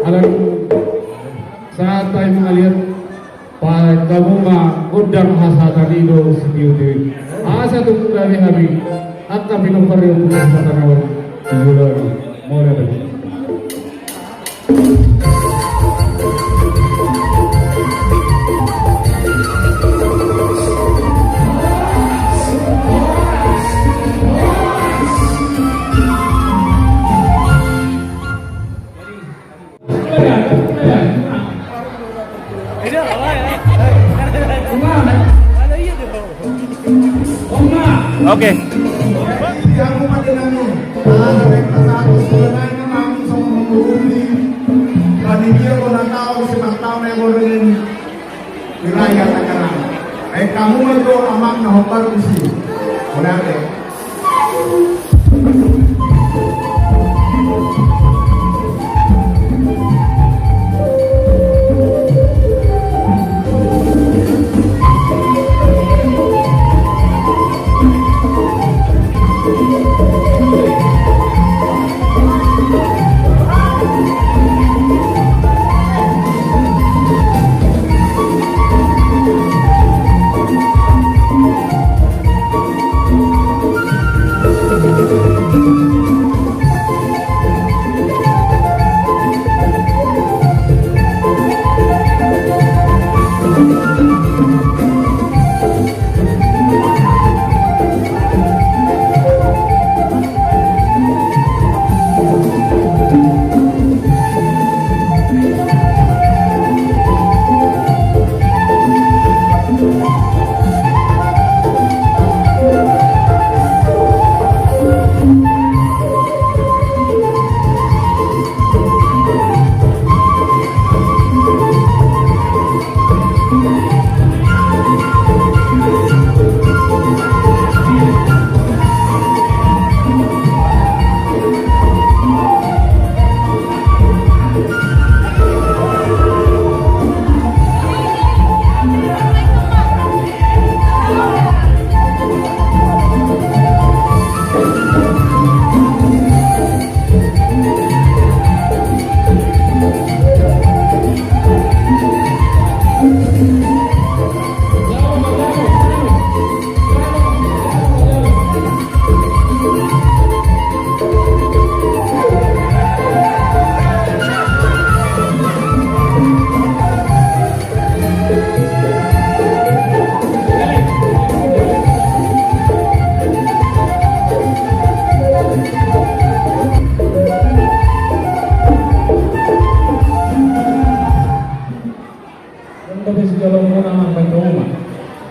Alai sahat hami mangaliat, pasahat hamu ma gondang hasahatan i dohot sitio-tio i. Asa tung gabe hami angka pinompar ni ompunta Sitanaon. Mauliate. Oke. Siang umat di nami. Ala rek pasahat sudah naik nang songon menguruni. Panitia kona tahu, simak tahu naik boreng ini. Wilayah Tangerang. Baik, kamu itu amang na hopar kusi. Boleh ada.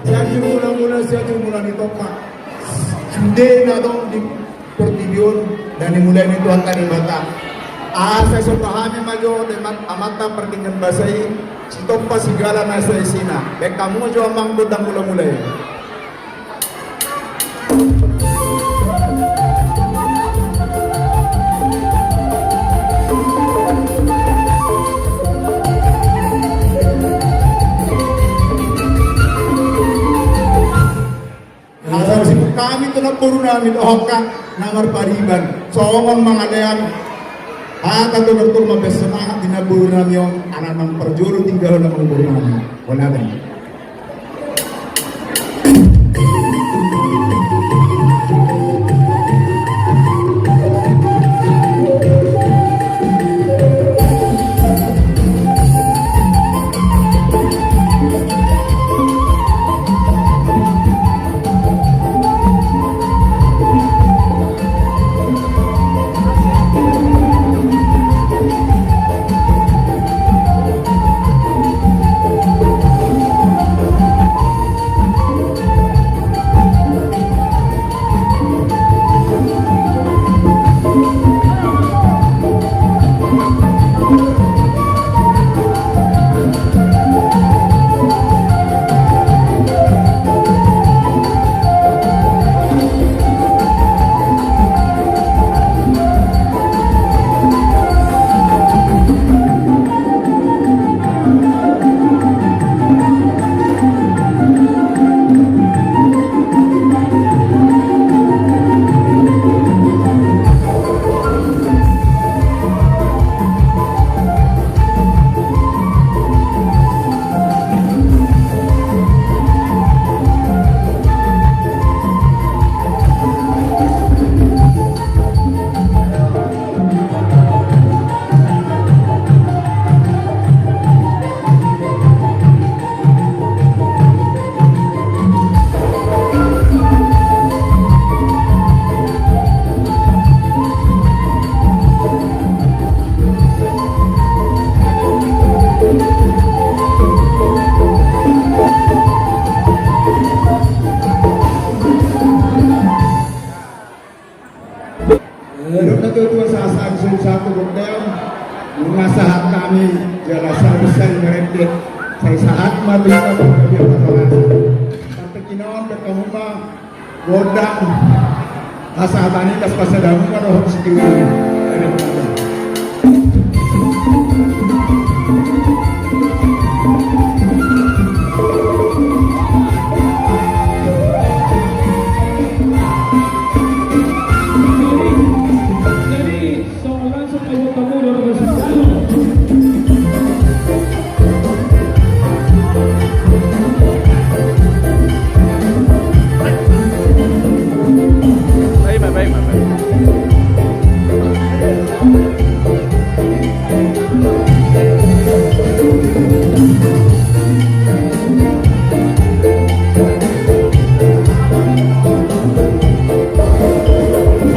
Sianjur mula-mula, sianjur mula ni tompa. Sude na adong di portibi on na nimulai ni Tuhanta Debata. Asa songon hami ma jo dohot amanta pardenggan basa i, sitompa sigala na so isina. Baen hamu ma jo amang gondang mula-mula i. Asa sibuk hami tu namboru nami dohot angka na marpariban songon mangalean. Hata tu namboru ma, bersemangat di namboru nami on, anak nang parjolo tinggal na namboru nami. Wala bang. Didok na tuatua sahat-sahat ni solu sahat tu gondang. Nunga sahat hami jala sahat-sahat ni marende. Sai sahat ma tu hita panggabean parhorasan. Partingkian on pe hamu ma gondang. Asa hata ni das pasada hamu ma dohot sitiru.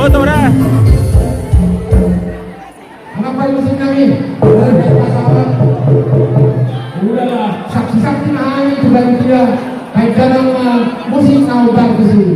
Foto dah. Mangapal musik nami. Saksi-saksi na hami tu bagian dia. Baik dalam musik na utar di sini.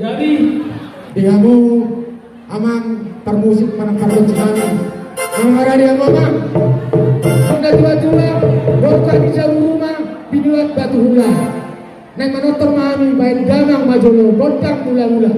Jadi, di hamu amang parmusik manang parmusik nami. Amang, maradi hamu amang. Songon na tuatua, borhat di jabu ruma, binuat batu hula. Naeng manortor ma hami baen damang ma jolo gondang mulamula.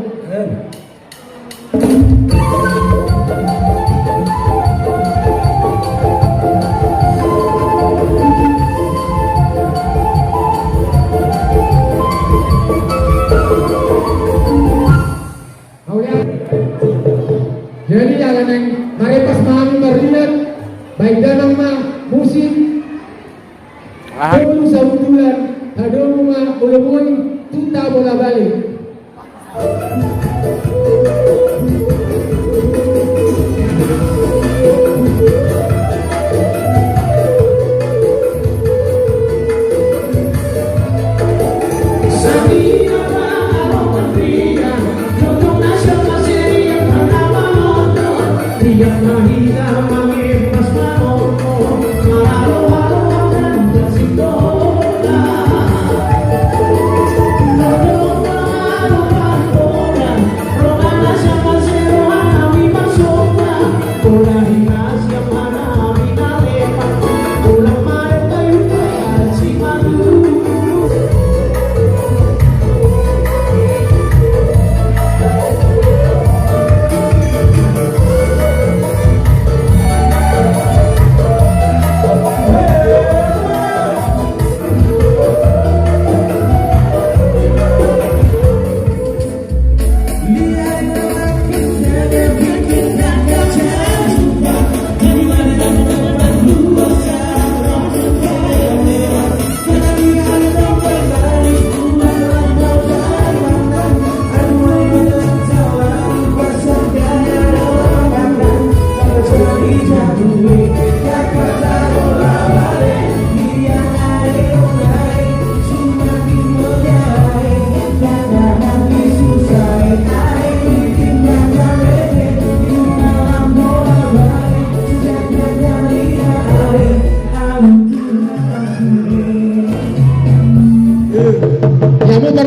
Jadi ala naeng marepas ma hami marliat, baen damang ma musik. Aha. Tolu sabuntulan, hadomu ma olo boi, tuta bola balik.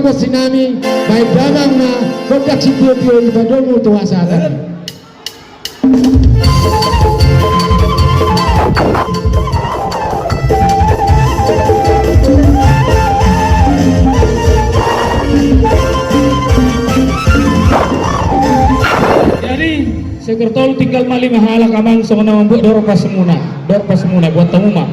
Sinami, baen damang na gondang sitio-tio i padomu tu hasahatan. Jadi, seger tolu tinggal ma lima halak amang songon na mambuat dorpasmuna, dorpasmuna buat hamu ma.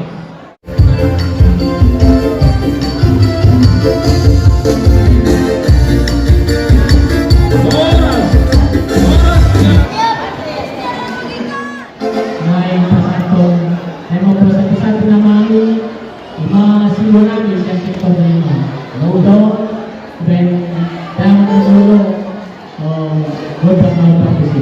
Naeng pasahathon, naeng mamboan satu nama nami, ima siluanami sian sektor lima. Lalu dong, ben, dan dulu. Oh, gondang ma partusi.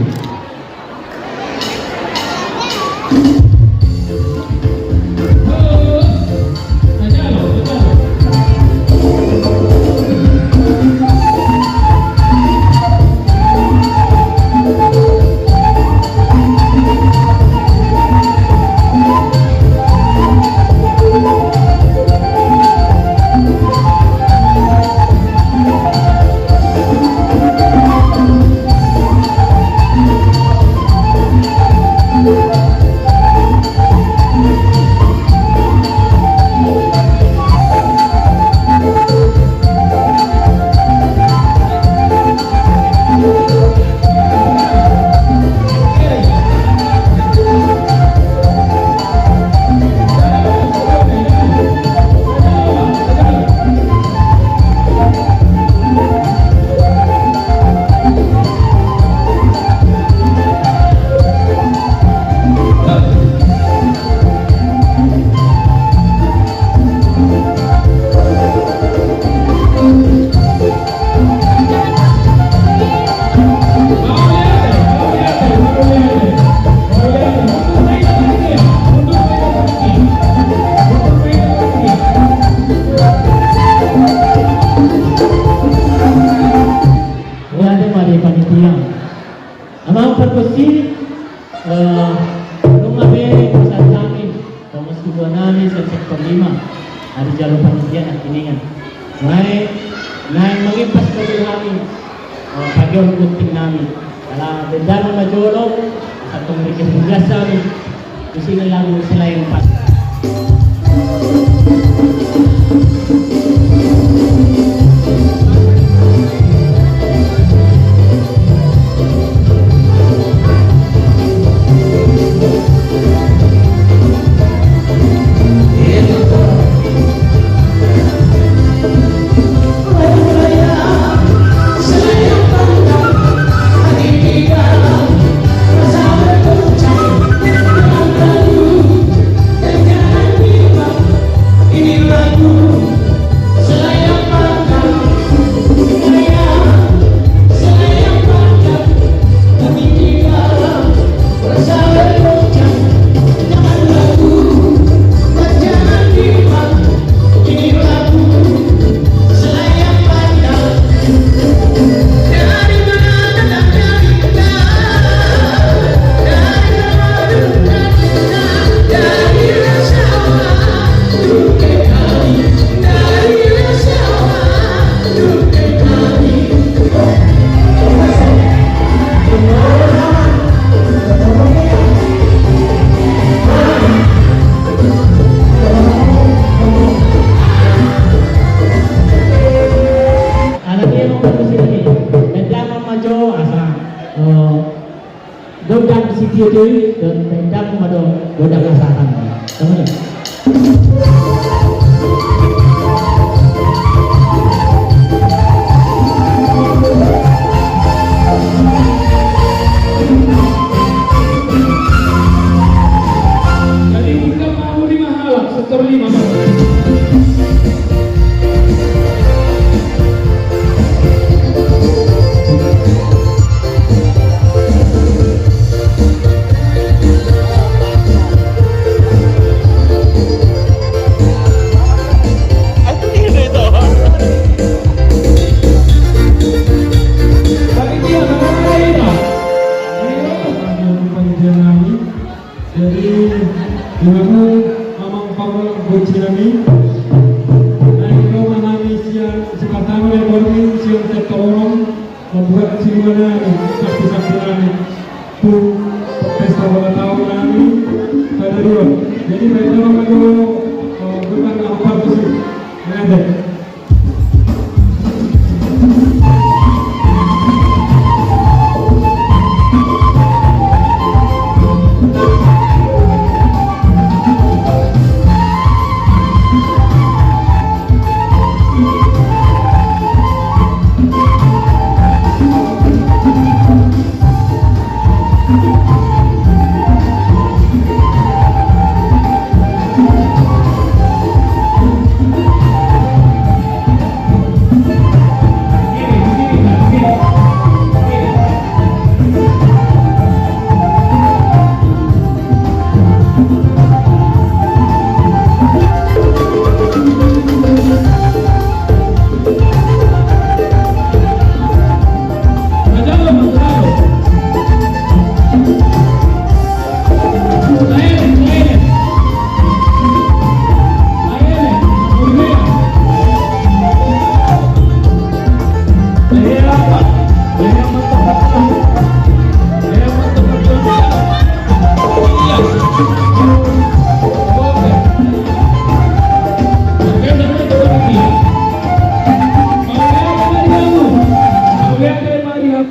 Ia, ate ma di panitia. Amang pargonsi, eh, nunga be pasahat hami, songon siluanami sian sektor lima, na dijalo panitia nangkiningan. Naeng, naeng mangimpas ma di hami, eh, pagiot gunting nami. Ala bendana ma jolo, asa tong rikes bugas hami. Di sini lagu Selain Pandang. Ala dia mau bagus ini. Bendana ma jo asa, eh, gondang sitio-tio i, dan bendana ma jo gondang hasahatan. Tunggu nih. Jadi, kita mau lima halak, sektor lima. Jadi, di hamu amang pangula gonsi nami. Naeng ro ma hami sian si partama, naeng ro Nami, sakti-sakti nami, tu pesta ulang tahun nami sadari on. Jadi, baik, dalam aja, eh, bukan apa sih. Ini aja.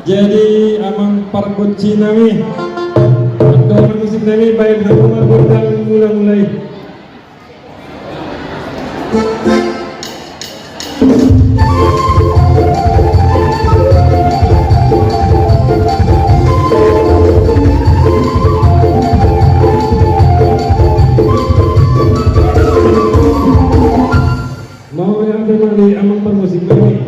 Jadi, amang pargonsi nami, amang parmusik nami, baen hamu ma gondang mula-mula i. Mau yang dengar di amang parmusik nami.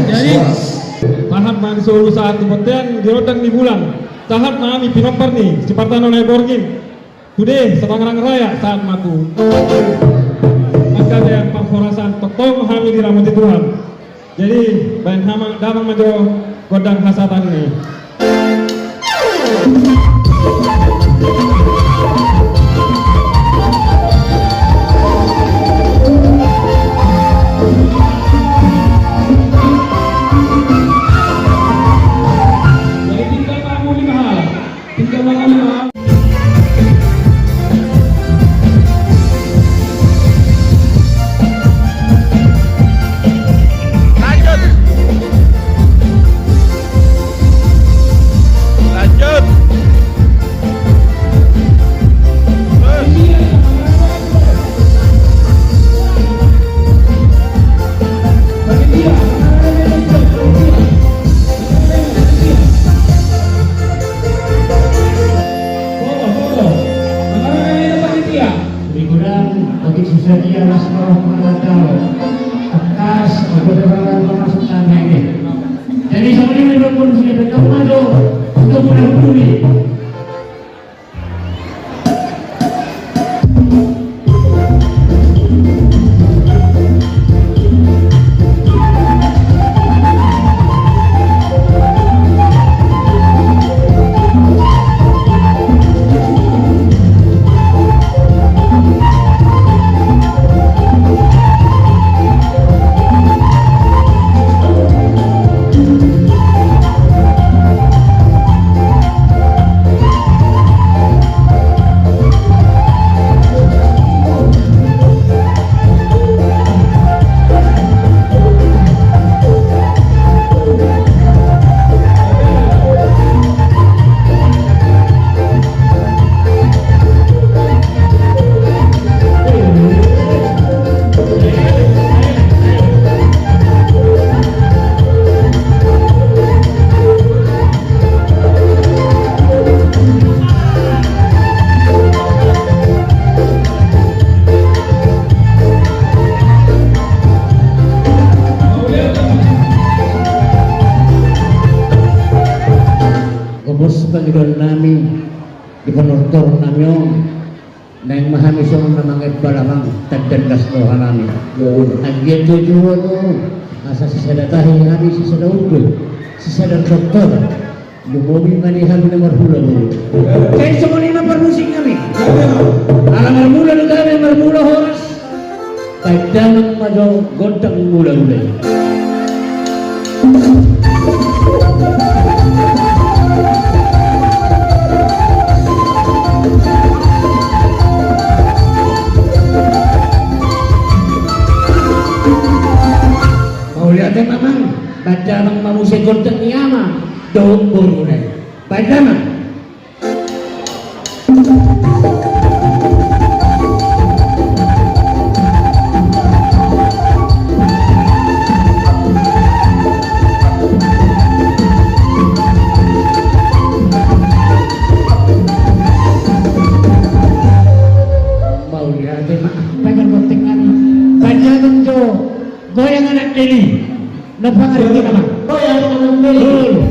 Jadi, sahat ma di solu, sahat tu bontean, di rondang ni bulan, sahat ma hami pinompar ni si Partanon Borngin. Sude, Satangerang Raya, sahat ma tu angka parhorasan, tongtong hami diramoti Tuhan. Jadi, baen hamu damang ma jo gondang hasahatan i. Jadi, tinggal tunggu lima hal. Tinggal tunggu lima hal. Lanjut. Lanjut. Otik susah dia las roh mengatau. Atas aku terlalu masuk tanah ini. Jadi sama ini berpun sudah bertemu tu. Untuk bulan bumi. Gomos pangidoan nami di panortor nami on. Naeng ma hami songon na mangempa lamang tandan las roha nami. Anggiat tutu asa sisada tahi hami sisada unduk sisada tortor. Lumobi ma di hami na marhula boru. Jadi songon i ma parmusik nami. Ala marmula do gabe marmula horas. Baen damang ma jo gondang mula-mula i. Mauliate ma amang. Baen damang ma muse gondang ni ama dohot boruna i. Baen damang. Mauliate ma. Baen damang jo. Goyang anak Deli. Na pangarti nama. Goyang anak Deli.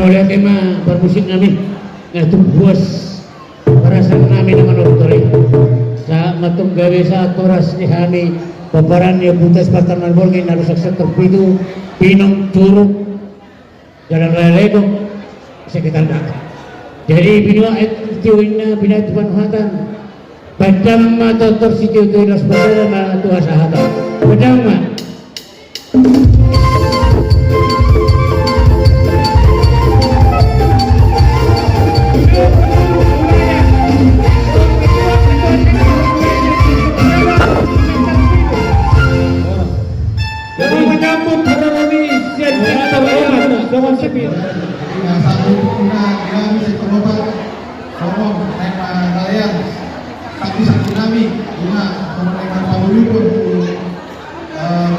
Mauliate ma parmusik nami. Nga tung puas. Parasaan nami na manortor i. Sahat ma tong gabe sahat horas di hami. Pomparan ni Ompunta Sipantar Marbolge na rusak sektor pitu, Pinong, Curug, Jalan Raya Legok, sekitarna. Jadi binua et tiuinna binai tu panuhatan. Baen damang ma tortor sitiotio las pardada ma tu hasahatan. Baen damang ma. Jadi menyambut para kami sian sektor opat, songon sipit. Ya, satu, ina, ina, sektor opat, songon, naik, eh, kalian, tapi satu nami, ina, songon, naik, eh,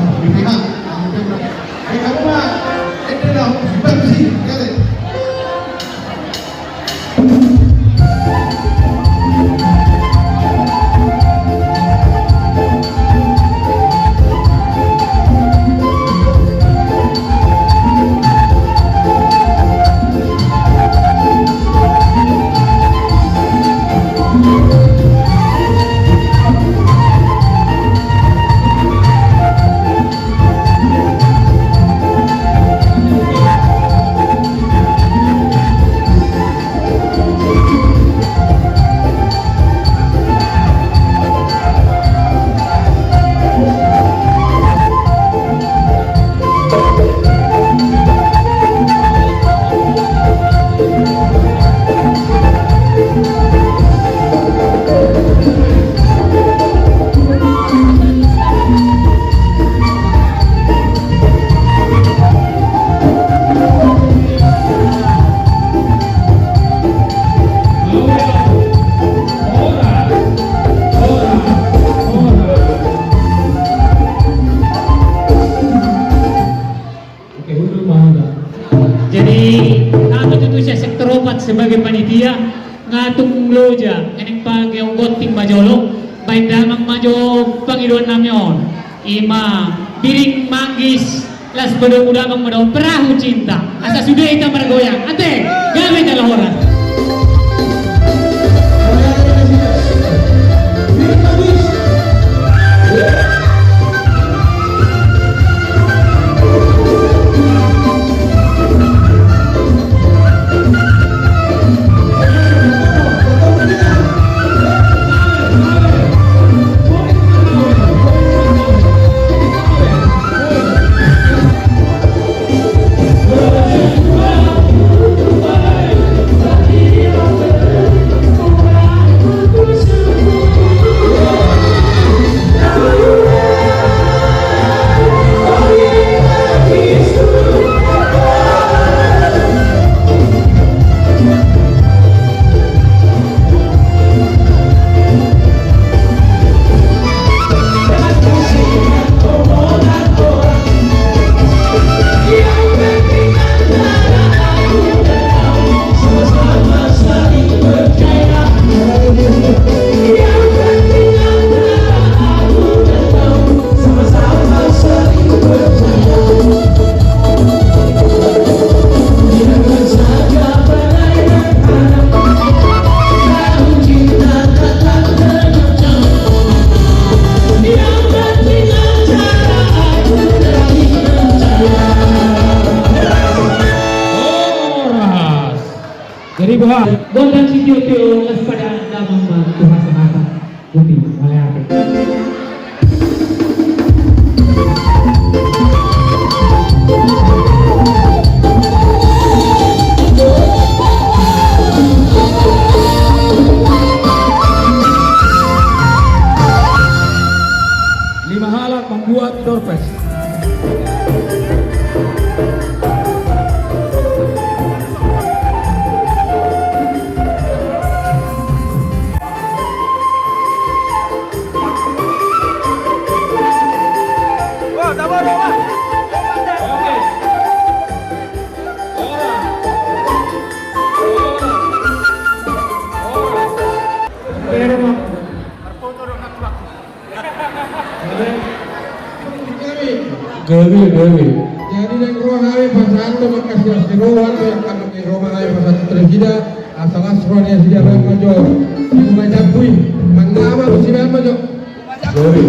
Jadi, kami tutu sian sektor opat sebagai panitia, nga tung loja, ngening page onggonting ma jolo, baen damang ma jo pangidoan nami on. Ima, Biring Manggis, las badomu damang ma dohot Perahu Cinta. Asa sude hita margoyang. Ate, gabe jala horas. Horas. Jadi boha? Gondang sitio-tio, las padan damang ma tu hasahatan. Putih, mauliate. Lima halak membuat door prize. Gabe, gabe. Jadi naeng ro hami pasahat do mangkasi-asi roha do, angka naeng ro ma hami pasahat tu nasida, asa las roha ni nasida, baen ma jo. Di bunga jambu i, mangnama tusi, baen ma jo. Gabe.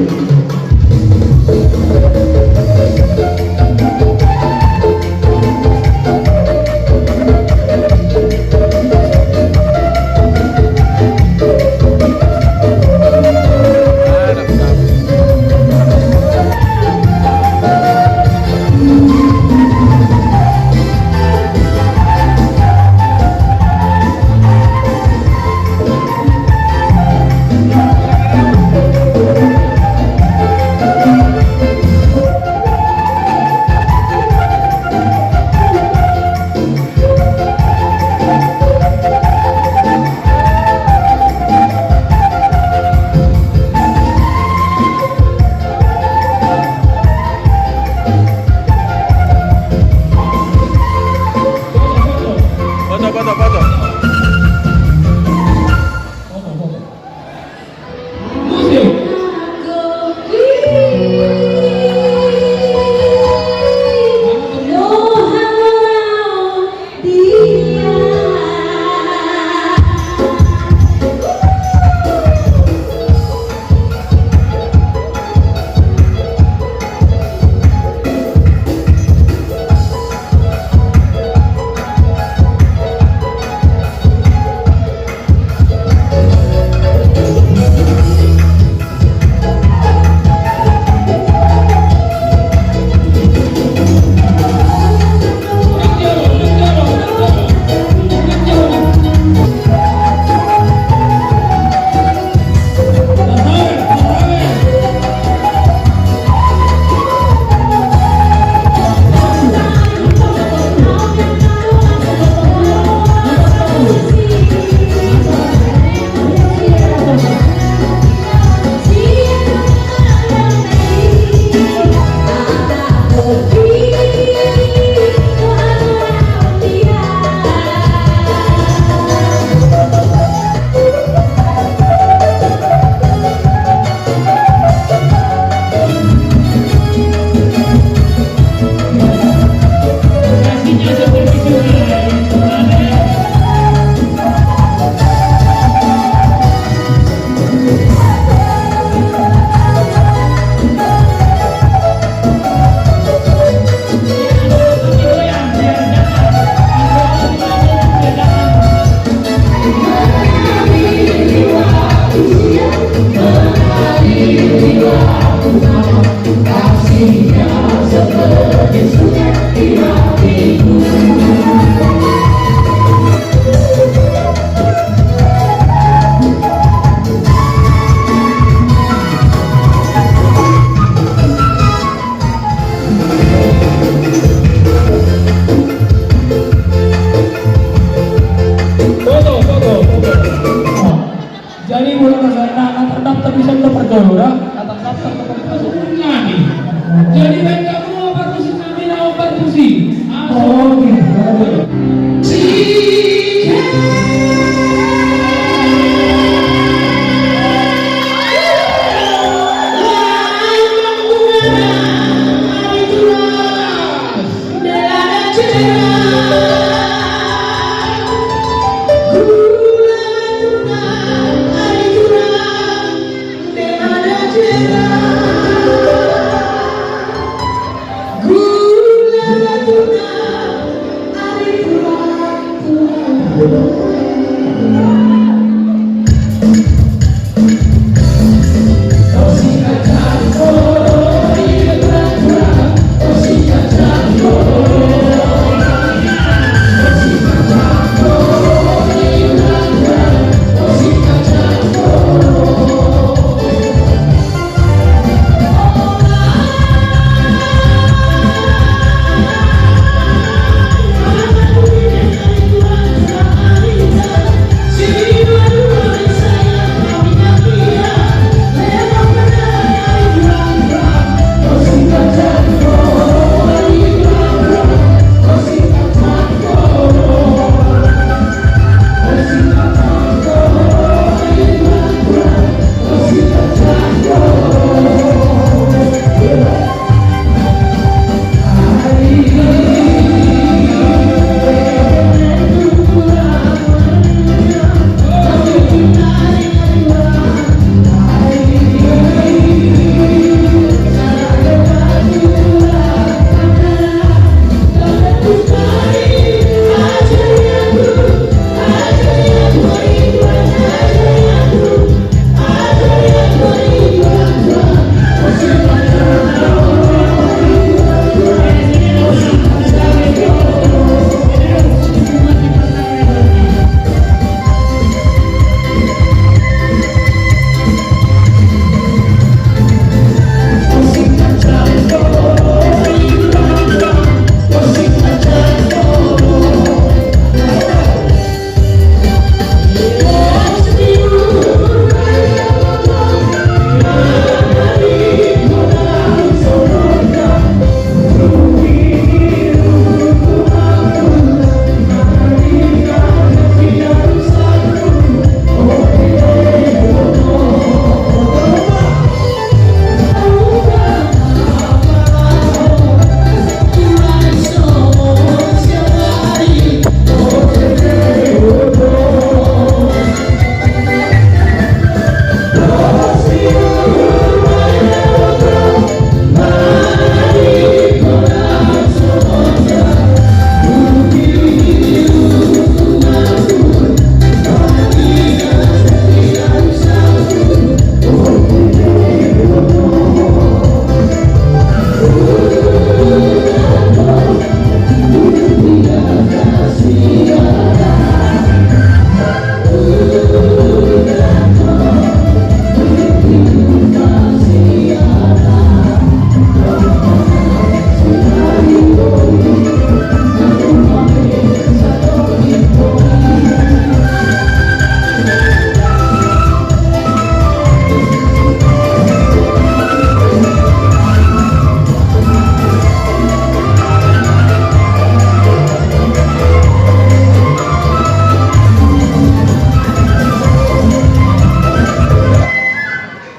Jadi molo na, na terdaftar di sana percaya ora? Na terdaftar di sana percaya. Jadi baen hamu parmusik nami na opat pusi. Oh, gitu.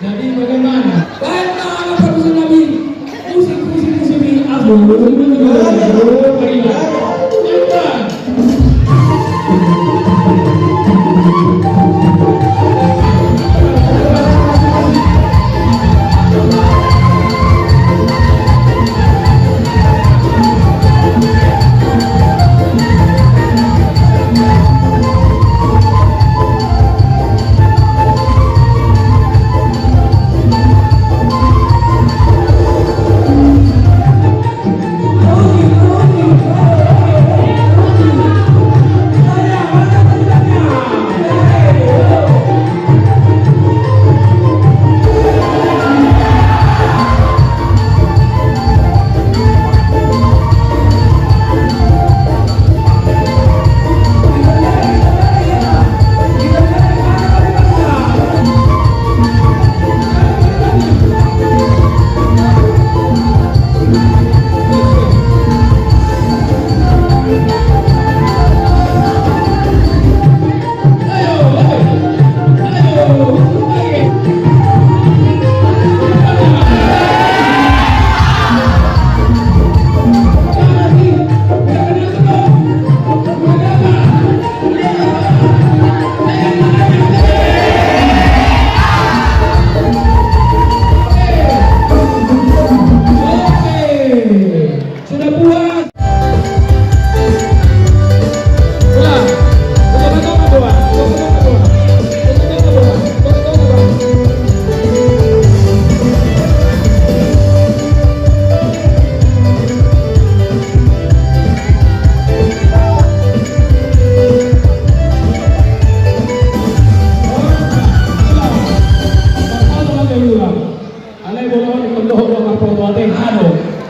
Jadi bagaimana? Baik, Pak, apa urusan kami? Musik, musik, musik ini, aku.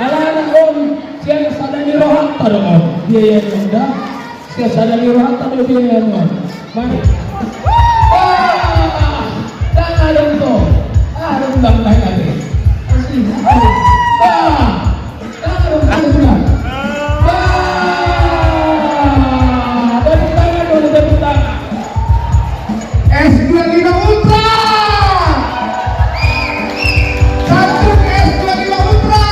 Alana on, sian sada ni rohanta do on biaya ni on da. Sian sada ni rohanta do biaya ni on. Mari. Wah! Dang adong to. Adong dang lain ate. Asli. Wah! Dang adong, adong dang. Wah! Tepuk tangan dulu, tepuk tangan. S dua lima Ultra! Santun S dua lima Ultra!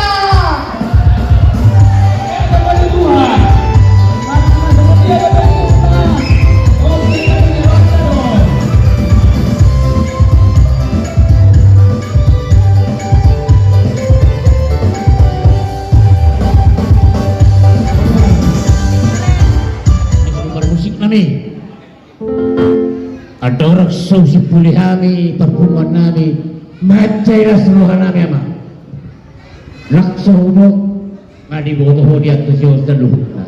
Musik nami. Andorang so husimpuli hami parpunguan nami, mansai las roha nami, Amang. Laos so hudok, nga diboto Ho di antusian on saluhutna.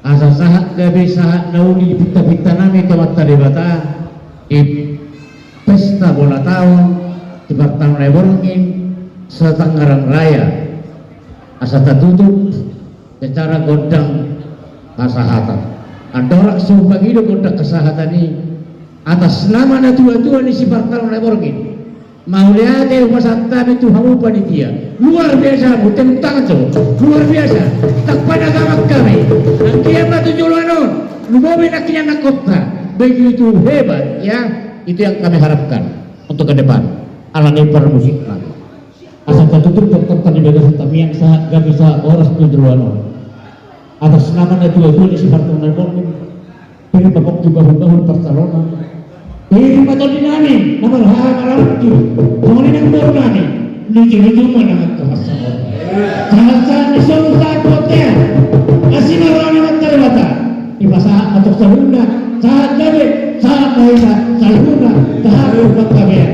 Asa sahat gabe, sahat na uli di pinta-pinta nami tu Amanta Debata, di pesta bola taon, di partaon na borngin, Tangerang Raya. Asa tatutup secara gondang hasahatan. Andorang so hupangido gondang hasahatan i atas nama natua-tua ni si partaon na borngin, mauliate hupasahat hami tu hamu panitia. Luar biasa hamu, tepuk tangan jo. Luar biasa. Tangkas ma hami. Anggiat ma tu joloan on lumobi nangkin angka hot. Begitu hebat, ya. Itu yang kami harapkan untuk ke depan. Alani parmusik nami. Asa tatutup dokter tadi, bagasan tamiang sahat gabe, sahat horas tu joloan on. Atas nama natua-tua ni si partaon na borngin, pir ma pongki bahul-bahul pansalongan, pir ma tondi nami na marhaha maranggi, songon i nang boru nami, luju-luju ma nang angka pansalongan. Sahat-sahat ni solu, sahat bontean, asi ma roha ni Amanta Debata. Dipasahat ma tong saluhutna, sahat gabe, sahat na hita saluhutna, sahat tu panggabean.